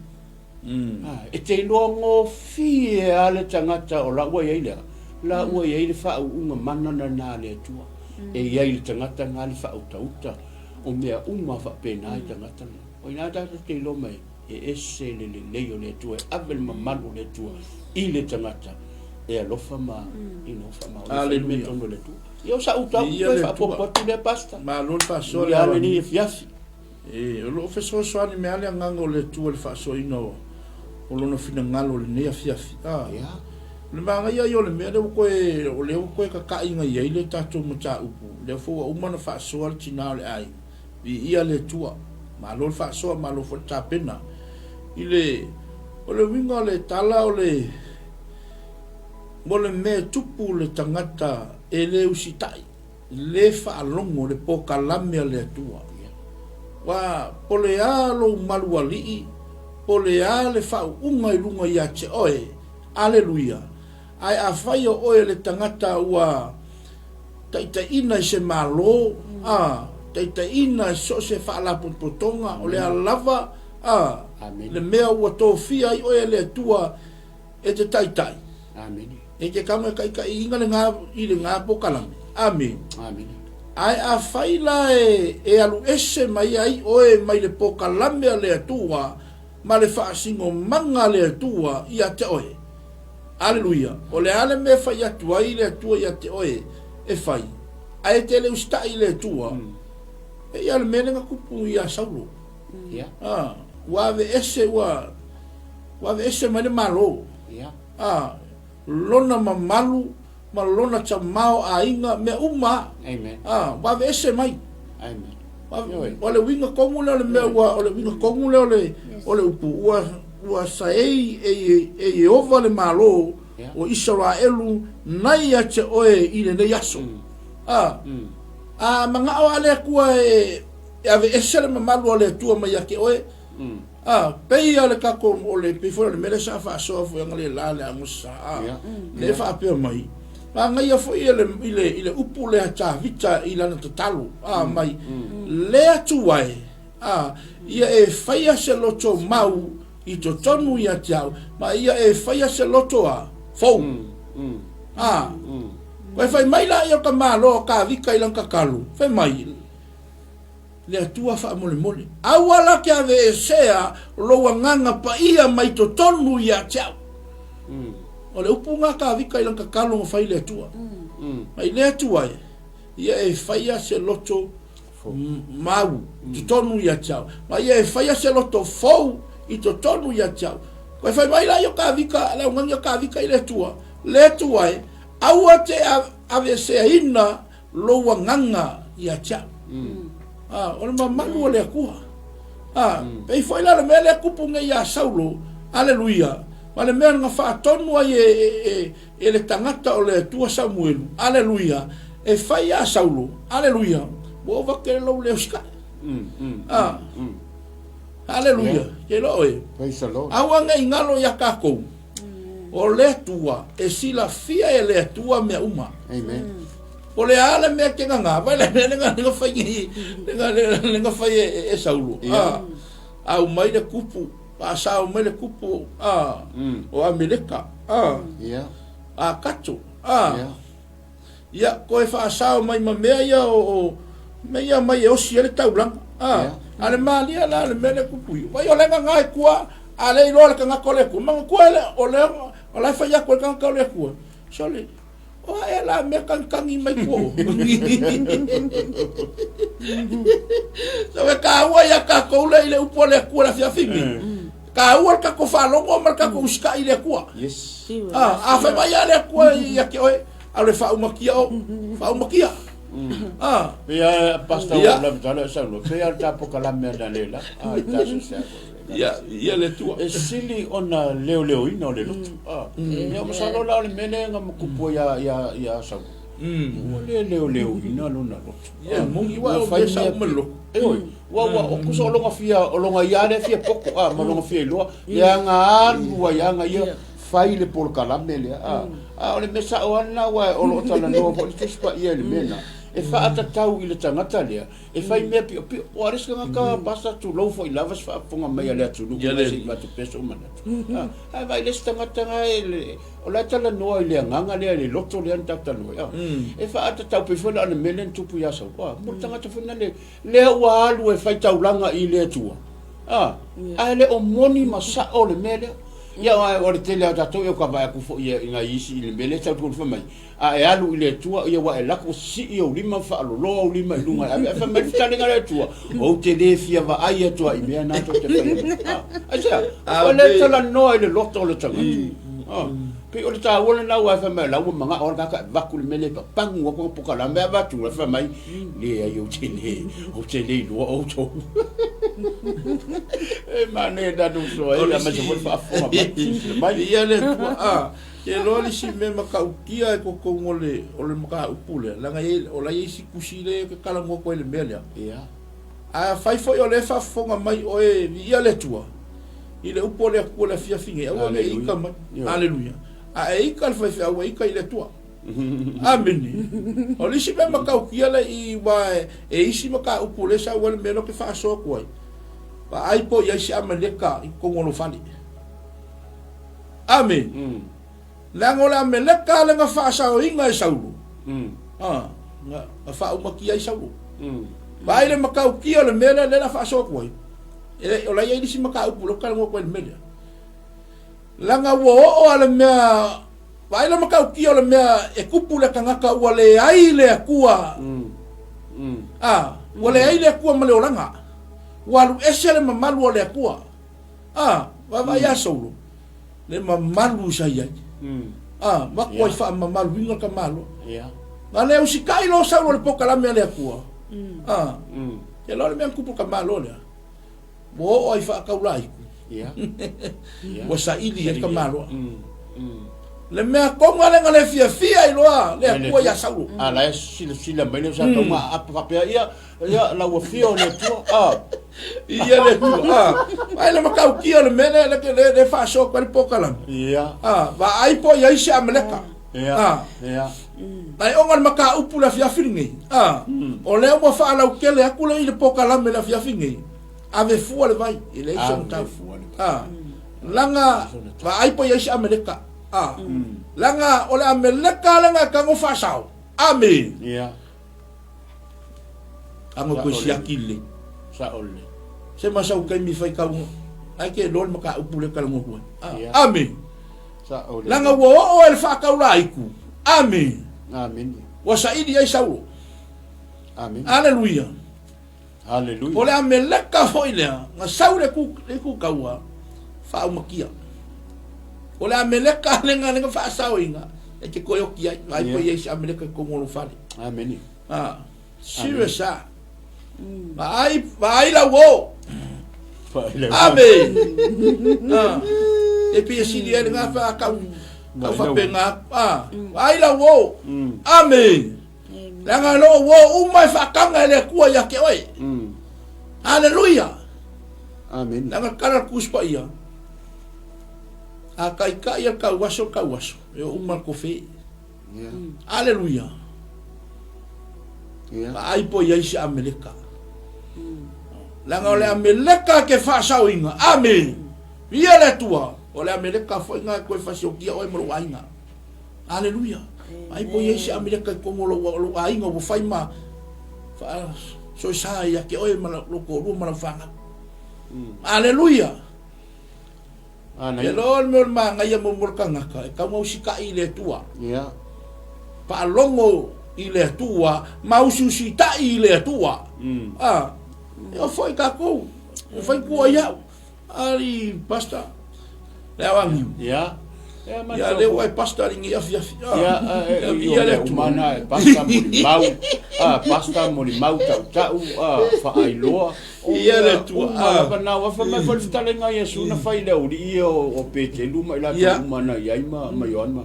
E te iloa gofie lava le tagata o la ua i ai le a? La ua i ai le faauuga mana lena a le Atua. E i ai i le tagata lena le faautauta o mea uma faapena i tagata lena. O i ina tatou te iloa mai e ese le lelei o le Atua, e ave le mamalu o le Atua i le tagata. E alofa ma you know, faamaonia mea tonu e le Atua. Ia o sa'u tau toe faaopoopo atu lea Pastor. Malo le faasoa le Ia lenei afiafi. E, o lo o fesoasoani mai lava le Agaga o le Atua i le faasoaina o, o Lona finagalo i lenei afiafi. A, yeah. O le manaia ia o le mea lea ua toe, o lea ua toe kakaʻi i ai le tatou mataupu, lea foi ua uma ona faasoa le tina o le aiga. Viia le Atua. Malo le faasoa, malo foi le tapena. I le, o le uiga o le tala o le, mo le mea e tupu le tagata e le usitai, le faalogo le pokalame a le Atua. Ua po le a lou malualii, po le a le faauuga i luga ia te oe. Aleluia! Ae afai o oe le tagata ua taitaiina i se Malo, a, taitaiina i so o se faalapotopotoga, o le a lava, a, le mea ua tofia ai oe e le Atua e te taitai, e te tago e taitaiina lena i lena pokalame. Amene. Ae afai la e alu ese mai ai oe mai le pokalame a le Atua ma le faasinomaga a le Atua ia te oe, Aleluia! O le a le mea e fai atu ai le Atua ia te oe e fai, ae e te le usitai i le Atua? E ia le mea lea na tupu ia Saulo. Ah, ua aveese, ua, ua aveese mai le Malo. Ah, lona mamalu ma lona tamaoaiga, mea uma lava. Ah, ua aveese mai. Amen. O le uiga tonu lea o le mea ua, o le uiga tonu lea o le, o le upu, ua, ua saei e, e Ieova le Malo o Isaraelu nai ia te oe i lenei aso. A, a manao lava le Atua e, e aveese le mamalu a le Atua mai ia te oe, A, pei a le tatou, o le, pei foi o le mea lea sa faasoa foi analeila le Agosa, a, lea e faapea mai, manaia foi i le, i le, i le upu lea a Tavita i lana tatalo, a, mai, le Atua e, a, ia e faia se loto mau i totonu ia te au, ma ia e faia se loto a, fou. A, koe fai mai laia o ka Malo o Tavita i lana tatalo, fai mai, Le Atua faamolemole. Aua la ke aveesea lou agaga paia mai totonu ia te au. O le upu na Tavita i lana tatalo na fai i le Atua. Mai le Atua e, ia e faia se loto mau i totonu ia te au. Ma ia e faia se loto fou i totonu ia te au. Koe fai mai la ia o Tavita, le augani o Tavita i le Atua, Le Atua e, aua te aveeseaina lou agaga ia te au. Ah, o le mamalu o le Atua. Ah, pei foi la le mea lea tupu nei ia Saulo, aleluia, ma le mea na faatonu ai e, e, e, e le tagata o le Atua Samuelu, aleluia, e fai ia Saulo, aleluia, ua ova tele lou leo sikae. Ah, aleluia, ke iloa oe. Praise the Lord. Aua ne i galo ia takou. O le Atua, e silafia e le Atua mea uma. Amen. O le a le mea ke nganga, vai le mea le nga fai nei, le nga le nga fai e, e Saulo. Yeah. A, au mai le kupu, a sao mai le kupu, a, o Ameleka, a, Yeah. a kato, a, Yeah. Ia, koe faasao mai ma mea ia o, o mea ia mai e osi ai le taulaga. A, yeah. A le malia la le mea le kupu i. Vai o le nganga e kua, a le iloa le kangaka o le Atua. Manatua le, o le, o la e fai atu e le kangaka o le Atua. Sole, o a ea la mea kagikangi mai kua o. So e kāua ia kākou le i le upu a le Atua le afiafi nei. Kāua le tatou faalogo ma le tatou usitai i le Atua. Yes. A, a fai mai a le Atua ia te oe, a le faaumakia o, faaumakia. A. Pei a pastor ua lava tala e saunoa, pei a le ta pokalame ana le la, a i ta se Ia, ia le Atua. E sili ona leoleoina o le loto. A. Ia masalo la o le mea lea na matupu ai ia ia Saulo. Ua le leoleoina lona loto. Ia, moni ua o mea sa uma le loto. E oi, ua ua o kusa o longa fia o longa ia le fia poko a ma longa fia iloa le aga alu ai aga ia fai le polokalame lea a a o le mea sa'o lava lena aua o lo o talanoa foi le Tusi Paia i le mea lena e faatatau i le tagata lea e fai mea piopio aua o le isi tagata basta tulou foi lava se faafofoga mai a le atunuu se i avatu pea sou manatu a ae vaai le isi tagata na e o la e talanoa i le agaga lea i le loto lea na tatou talanoa ai e faatatau pei foi la o le mea lea na tupu ia Saulo a mo le tagata foi lena lea ua alu e fai taulaga i le Atua, a, ae le o moni ma sa'o le mea lea. Ia, o le tele lava o tatou, ia, ua ka vaai atu foi i nai isi i le mea lea e tau fai mai, a e alu i le Atua, ia ua e alu atu ua sisii ou lima ma faaloloa ou lima i luga e ave, ae fai mai le fetalaiga a le Atua, Ou te le fia vaai atu lava i mea na tou te faia. Ah, aisea? O lea e talanoa i le loto o le tagata. Ah, pei o le taua lena aua e fai mai o la ua manao lava le tagata e avatu le mea lea e papagu atu ana pokalame avatu la fai mai, leai ou te le, ou te le iloa outou. E manaia tatou soa ai, aemaise foi le faafofoga mai, silasila mai. Ia le Atua, ah, ke iloa le isi mea matautia i totonu o le, o le mataupu lea, leaga e i ai, o la e i ai isi tusi lea ou te talanoa atu ai i le mea lea. Ia. Ae afai foi o lea e faafofoga mai oe, viia le Atua, i le upu a le Atua i le afiafi nei, aua ne i ita mai. Aleluia. A e ita le faifeau, e ita i le Atua. Amene. O le isi mea matautia lea i aua e isi mataupu lea sau ai le mea lea ou te faasoa atu ai. Vaai po o i ai se Amaleka i totonu o lou fale. Amene. Leaga o le Ameleka lea na faasaoina e Saulo. A, na, na faaumatia ai Saulo. Vaai le matautia o le mea lea, lea na faasoa atu ai. E, o la e i ai le isi mataupu lea ou te talanoa atu ai i le mea lea. Leaga ua oo a le mea, vaai le matautia o le mea e tupu le tagata ua leai le Atua. A, ua leai le Atua ma le olaga. Ua alu ese le mamalu o le Atua. A, vaavaai ia Saulo, le mamalu sa i ai. A, matua i faamamaluina le tamaloa. Na le usitai loa Saulo i le polokalame a le Atua. A, te iloa le mea na tupu i le tamaloa lea. Ua oo ai faataulaiku. Ua saili ai le tamaloa. Le mea tonu lea na le fiafia ai loa le Atua ia Saulo. A la e silasila mai le sa tau maaapa faapea, ia, ia, lau afio le Atua. A. Ia le Atua. A. Vaai le matautia o le mea lea, lea, lea faasoa atu ai le polokalame. Ia. A, vaai po o i ai se Amaleka. Ia. A. Ia. Ae ona o le mataupu i le afiafi lenei, a, o lea ua faalautele atu le i le polokalame i le afiafi lenei, ave fua le vai, e leai sona tau. A, leaga, vaai po i ai se Ameleka. A, leaga o le Ameleka lea e tago faasao. Amene. Ia. Tago koe siaki lelei. Sao lelei. Se ma sau taimi fai kau, ai ke iloa le mataupu lea e talanoa atu ai. A, amene. Leaga ua oo ai le faataulaiku. Amene. Amene. Ua saili ai Saulo. Amene. Aleluia. Aleluia. O le Ameleka foi lea, na sau le ku, le ku kaua, faaumakia. O le Ameleka lea na, na faasaoina, e te koe oki ai, vaai po i ai se Ameleka i totonu o lou fale. Amene. Ah, serious ah. Vaai, vaai lau o. Ame. Ah. E pei e sili ai le gafa a kau, kau faapena. Ah, vaai lau o. Ame. Leaga lo o uma e faataga e le Atua ia te oe. Aleluia. Amen. Leaga kala le Tusi Paia. A taitai e le tau aso le tau aso, e o uma le kofe. Yeah. Aleluia. Yeah. Vaai po i ai se Ameleka. Leaga o le Ameleka ke faasaoina. Amen. Viia le Atua. O le Ameleka foi na e toe fasiokia oe ma lou aiga. Aleluia. Vaai po i ai se Ameleka i totonu o lou, lou aiga ua fai ma faasoesa ia te oe ma lou toalua ma lau fanau. Aleluia. Manaia. E loa le mea o le manaia mo mo le tagata, e tatau ona usitai i le Atua. Yeah. Faalogo i le Atua ma usiusitai i le Atua. Ah, e oo foi tatou, e fai tua i au. Ali pastor, le ao angiu. Yeah. Ia lea ua e pastor i lenei afiafi. Ia, Ia le Atua. Umana e pastor molimau, ah, pastor molimau tautau, ah, faailoa. Ia le Atua. Uma lava na ua fai mai foi le fetalaiga a Iesu na fai i le aualii ia o Petelu ma i latou uma na i ai ma Ioane ma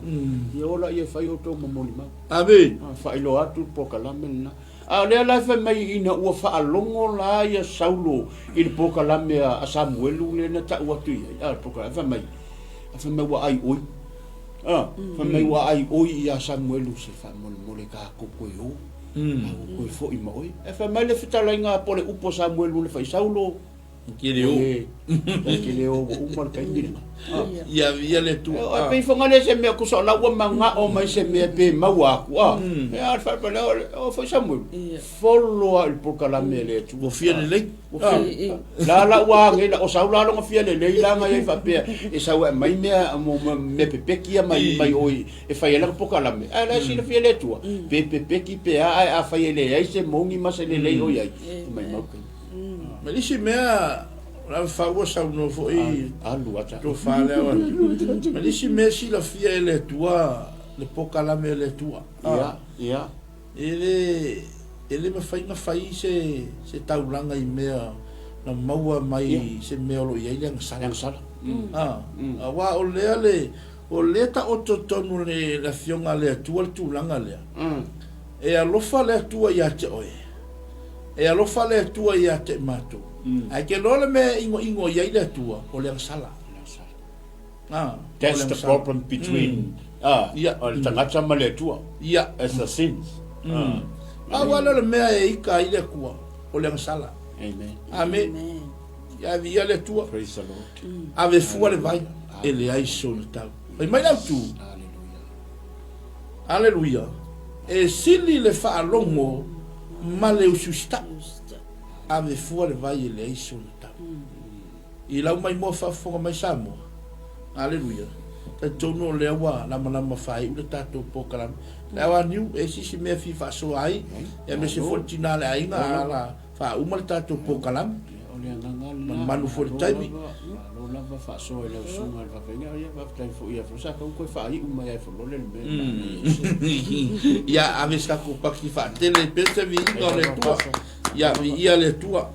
ia ola ia e fai outou ma molimau. Amene. Faailoa atu le polokalame lena. A o lea la e fai mai ina ua faalogo la ia Saulo i le polokalame a Samuelu lea na tau atu i ai, a le polokalame fai mai, fai mai ua ai oi. A, fai mai ua ai oi ia Samuelu se faamolemole tatou toe o. A ua toe foi ma oe. Ae fai mai le fetalaiga po o le upu a Samuelu na fai i Saulo. Ke le o. E te le o ua uma le taimi lena. Ia via le Atua. E pei foga le se mea kusa o la ua manao mai se mea pe maua atu a. E a le faapea o foi Samuel. Follow a i le polokalame a le Atua. Ua fia lelei. La la ua age la o sau la longa fia lelei la ngai ai faapea e sau e aumai mea mo mea pepeki ia mai mai oi e fai ai lana polokalame. Ae la e silafia e le Atua pe pepeki pe a ae afai e leai se moni ma se lelei o i ai e maimau taimi. Ma le isi mea, o le fau ua saunoa foi Alu ata. tofa lea o Ma le isi mea silafia e le Atua le polokalame a le Atua. Ia, ia. E le, e le mafai ona fai se, se taulaga i mea na maua mai Ia. se mea o lo o i ai le agasala. Le agasala. A, aua o lea le, o lea taoto tonu le, le Afioga a le Atua le tulaga lea. E alofa le Atua ia te oe, e alofa le Atua ia te matou. Ae ke loa le mea e igoigo i ai le Atua, o le agasala. A, That's the problem between ah, Ia. o le tagata ma le Atua. Ia. It's the sins. Ah. Pau lava lea o le mea e ika ai le Atua, o le agasala. Amen. Amene. Ia viia le Atua. Praise the Lord. Ave fua le vai, e leai sona tau. Fai mai le autu. Hallelujah. Aleluia! E sili le faalogo ma le usiusitaʻi. Ave fua le vai e leai sona tau. I lau maimoa faafofoga mai Samoa. Aleluia! Talitonu o lea ua lamalama faaiu le tatou polokalame. Le au aniu, e isi isi mea e fia faasoa ai, aemaise foi le tina o le aiga, a la faauma le tatou polokalame. O le agaga lena. Manumanu foi i le taimi. Malo lava faasoa i lau susuga i le faafeagaiga. Ia faafetai foi ia Sa tau toe faaiu mai ai Folole le mea e manaia ese. Ia ave se tatou paki faatele pea se viiga o le Atua. Ia viia le Atua.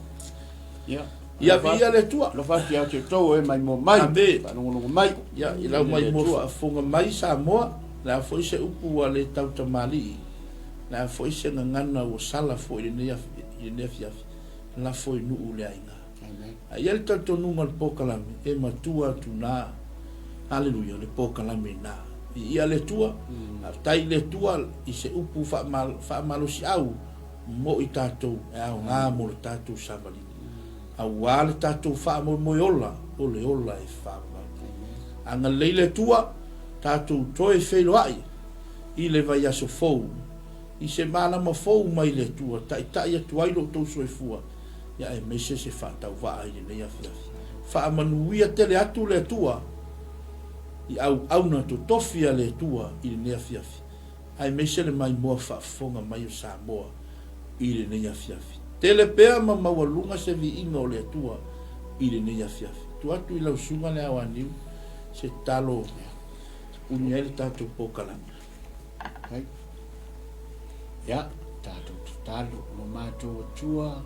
Ia. Ia viia le Atua. Alofa atu ia te outou e maimoa mai. Ame. Faalogologo mai. Ia i lau maimoa faafofoga mai Samoa, le a foi se upu ua le tautamalii, le a foi se gagana ua sala foi i lenei afiafi, lafo i nuu le aiga. A i ai le talitonuga o le polokalame, e matua atu na. Haleluia, le polokalame na. Viia le Atua, faafetai i le Atua i se upu faamalosiau mo i tatou e aoga mo le tatou savaliga. Aua le tatou faamoemoe ola, o le ola e faavavau. Agalelei le Atua, tatou toe feiloai i le vaiaso fou, i se malama fou mai le Atua, taitai atu ai lo outou soifua, ia aemaise se faatauvaa i lenei afiafi. Faamanuia tele atu le Atua i auauna totofi a le Atua i lenei afiafi, aemaise le maimoa faafofoga mai o Samoa i lenei afiafi. Tele pea ma maualuga se viiga o le Atua i lenei afiafi. Tuu atu i lau susuga le ao aniu se tatalo e puni ai le tatou polokalame. Hai. Ia, tatou tatalo, lo matou Atua,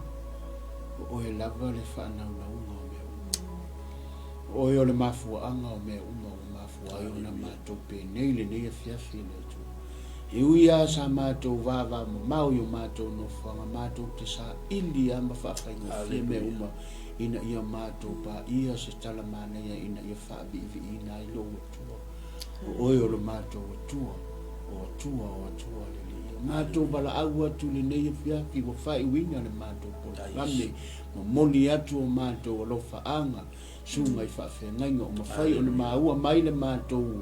o oe lava le faanaunauga o mea uma. O oe o le mafuaaga o mea uma ua mafua ai ona matou penei lenei afiafi e le Atua. E ui lava sa matou vavamamao i o matou nofoaga, matou te saili lava ma faafaigofie mea uma ina ia matou paia se tala manaia ina ia faaviiviiina ai lou Atua. O oe o lo matou Atua, o Atua, o Atua lelei. O matou valaau atu i lenei afiafi ua faaiuina le matou polokalame, momoli atu o matou alofaaga, susuga i faafeagaiga o mafai ona maua mai le matou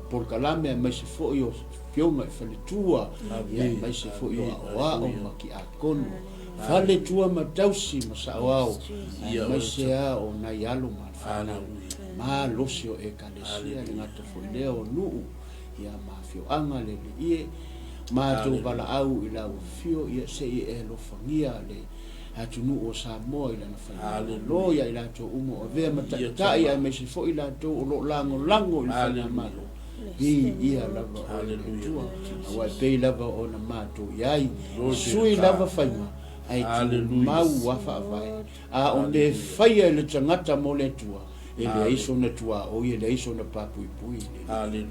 polokalame aemaise foi o afioga i faletua, aemaise foi o aoao ma tiakono, faletua ma tausi ma saoao, aemaise lava o nai alo ma fanau. Malosi o Ekalesia, e le gata foi lea o nuu, ia ma afioaga le Alii e, matou valaau i lau afio, ia se i e alofagia le atunuu o Samoa i lana faigamalo, ia i latou uma o avea ma taitai, aemaise foi i latou o lo o lagolago i le faigamalo. Viia lava oe le Atua, aua e pei lava ona matou i ai, sui lava faiga, ae tumau lava faavae. A o mea e faia e le tagata mo le Atua, e leai sona tuaoi, e leai sona papuipui i le Alii.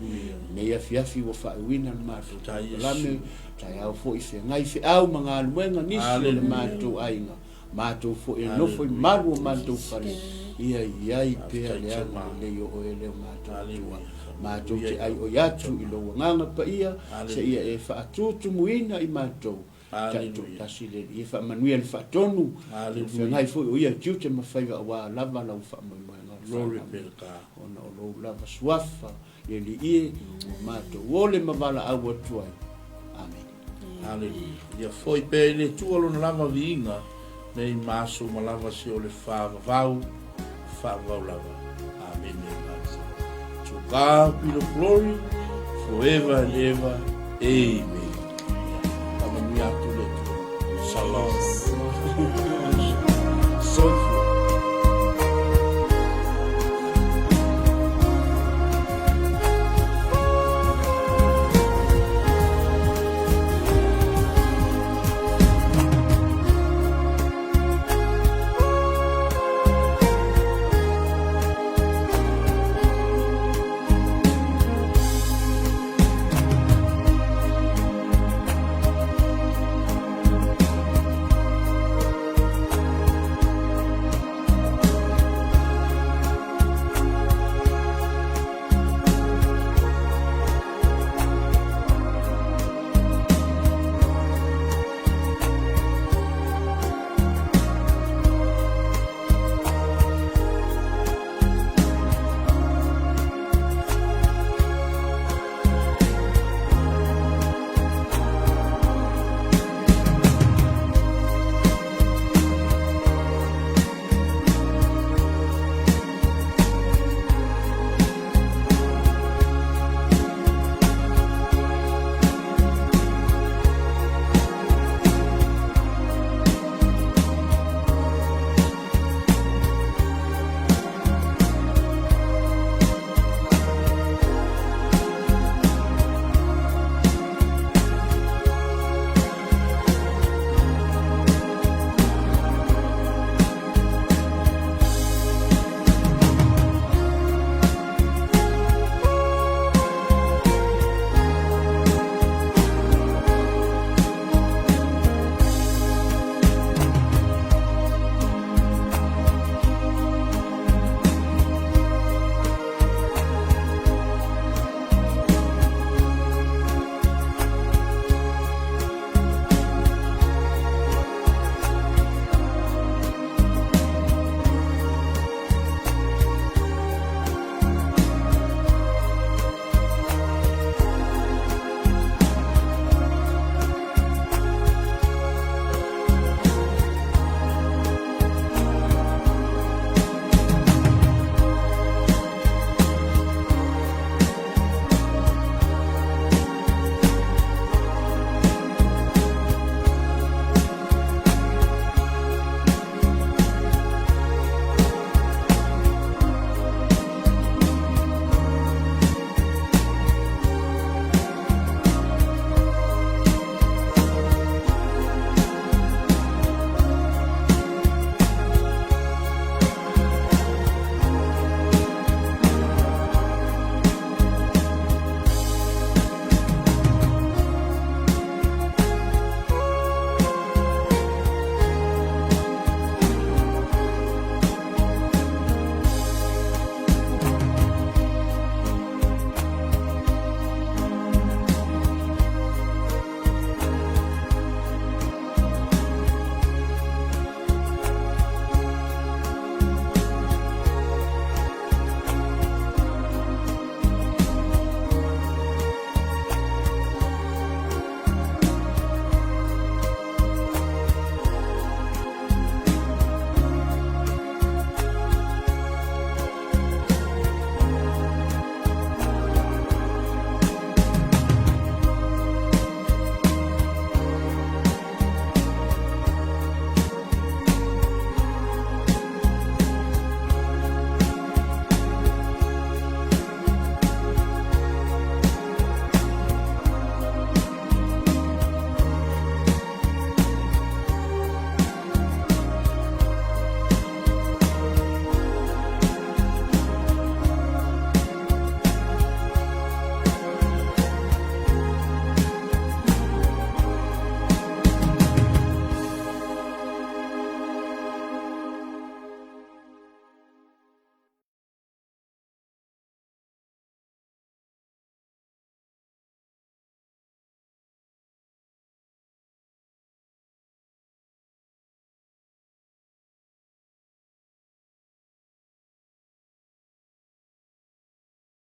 Lenei afiafi ua faaiuina le matou polokalame, taeao foi feagai feau ma galuega nisi o le matou aiga, matou foi e nofo i malu o matou fale, ia i ai pea le agalelei o oe le o matou Atua. Matou te aioi atu i lou Agaga Paia, seia e faatutumuina i matou. Taitoatasi le Alii e faamanuia le faatonu, o feagai foi o ia tiute ma faiva aua lava lau faamoemoega o le faanau, ona o lou lava suafa le Alii e, ua matou ole ma valaau atu ai. Amene. Aleluia. Ia foi pea i le Atua lona lava viiga, nei ma aso uma lava seia o le faavavau, faavavau lava. Amene. To God be the glory forever and ever. Amen. Faamanuia atu le Atua. Shalom.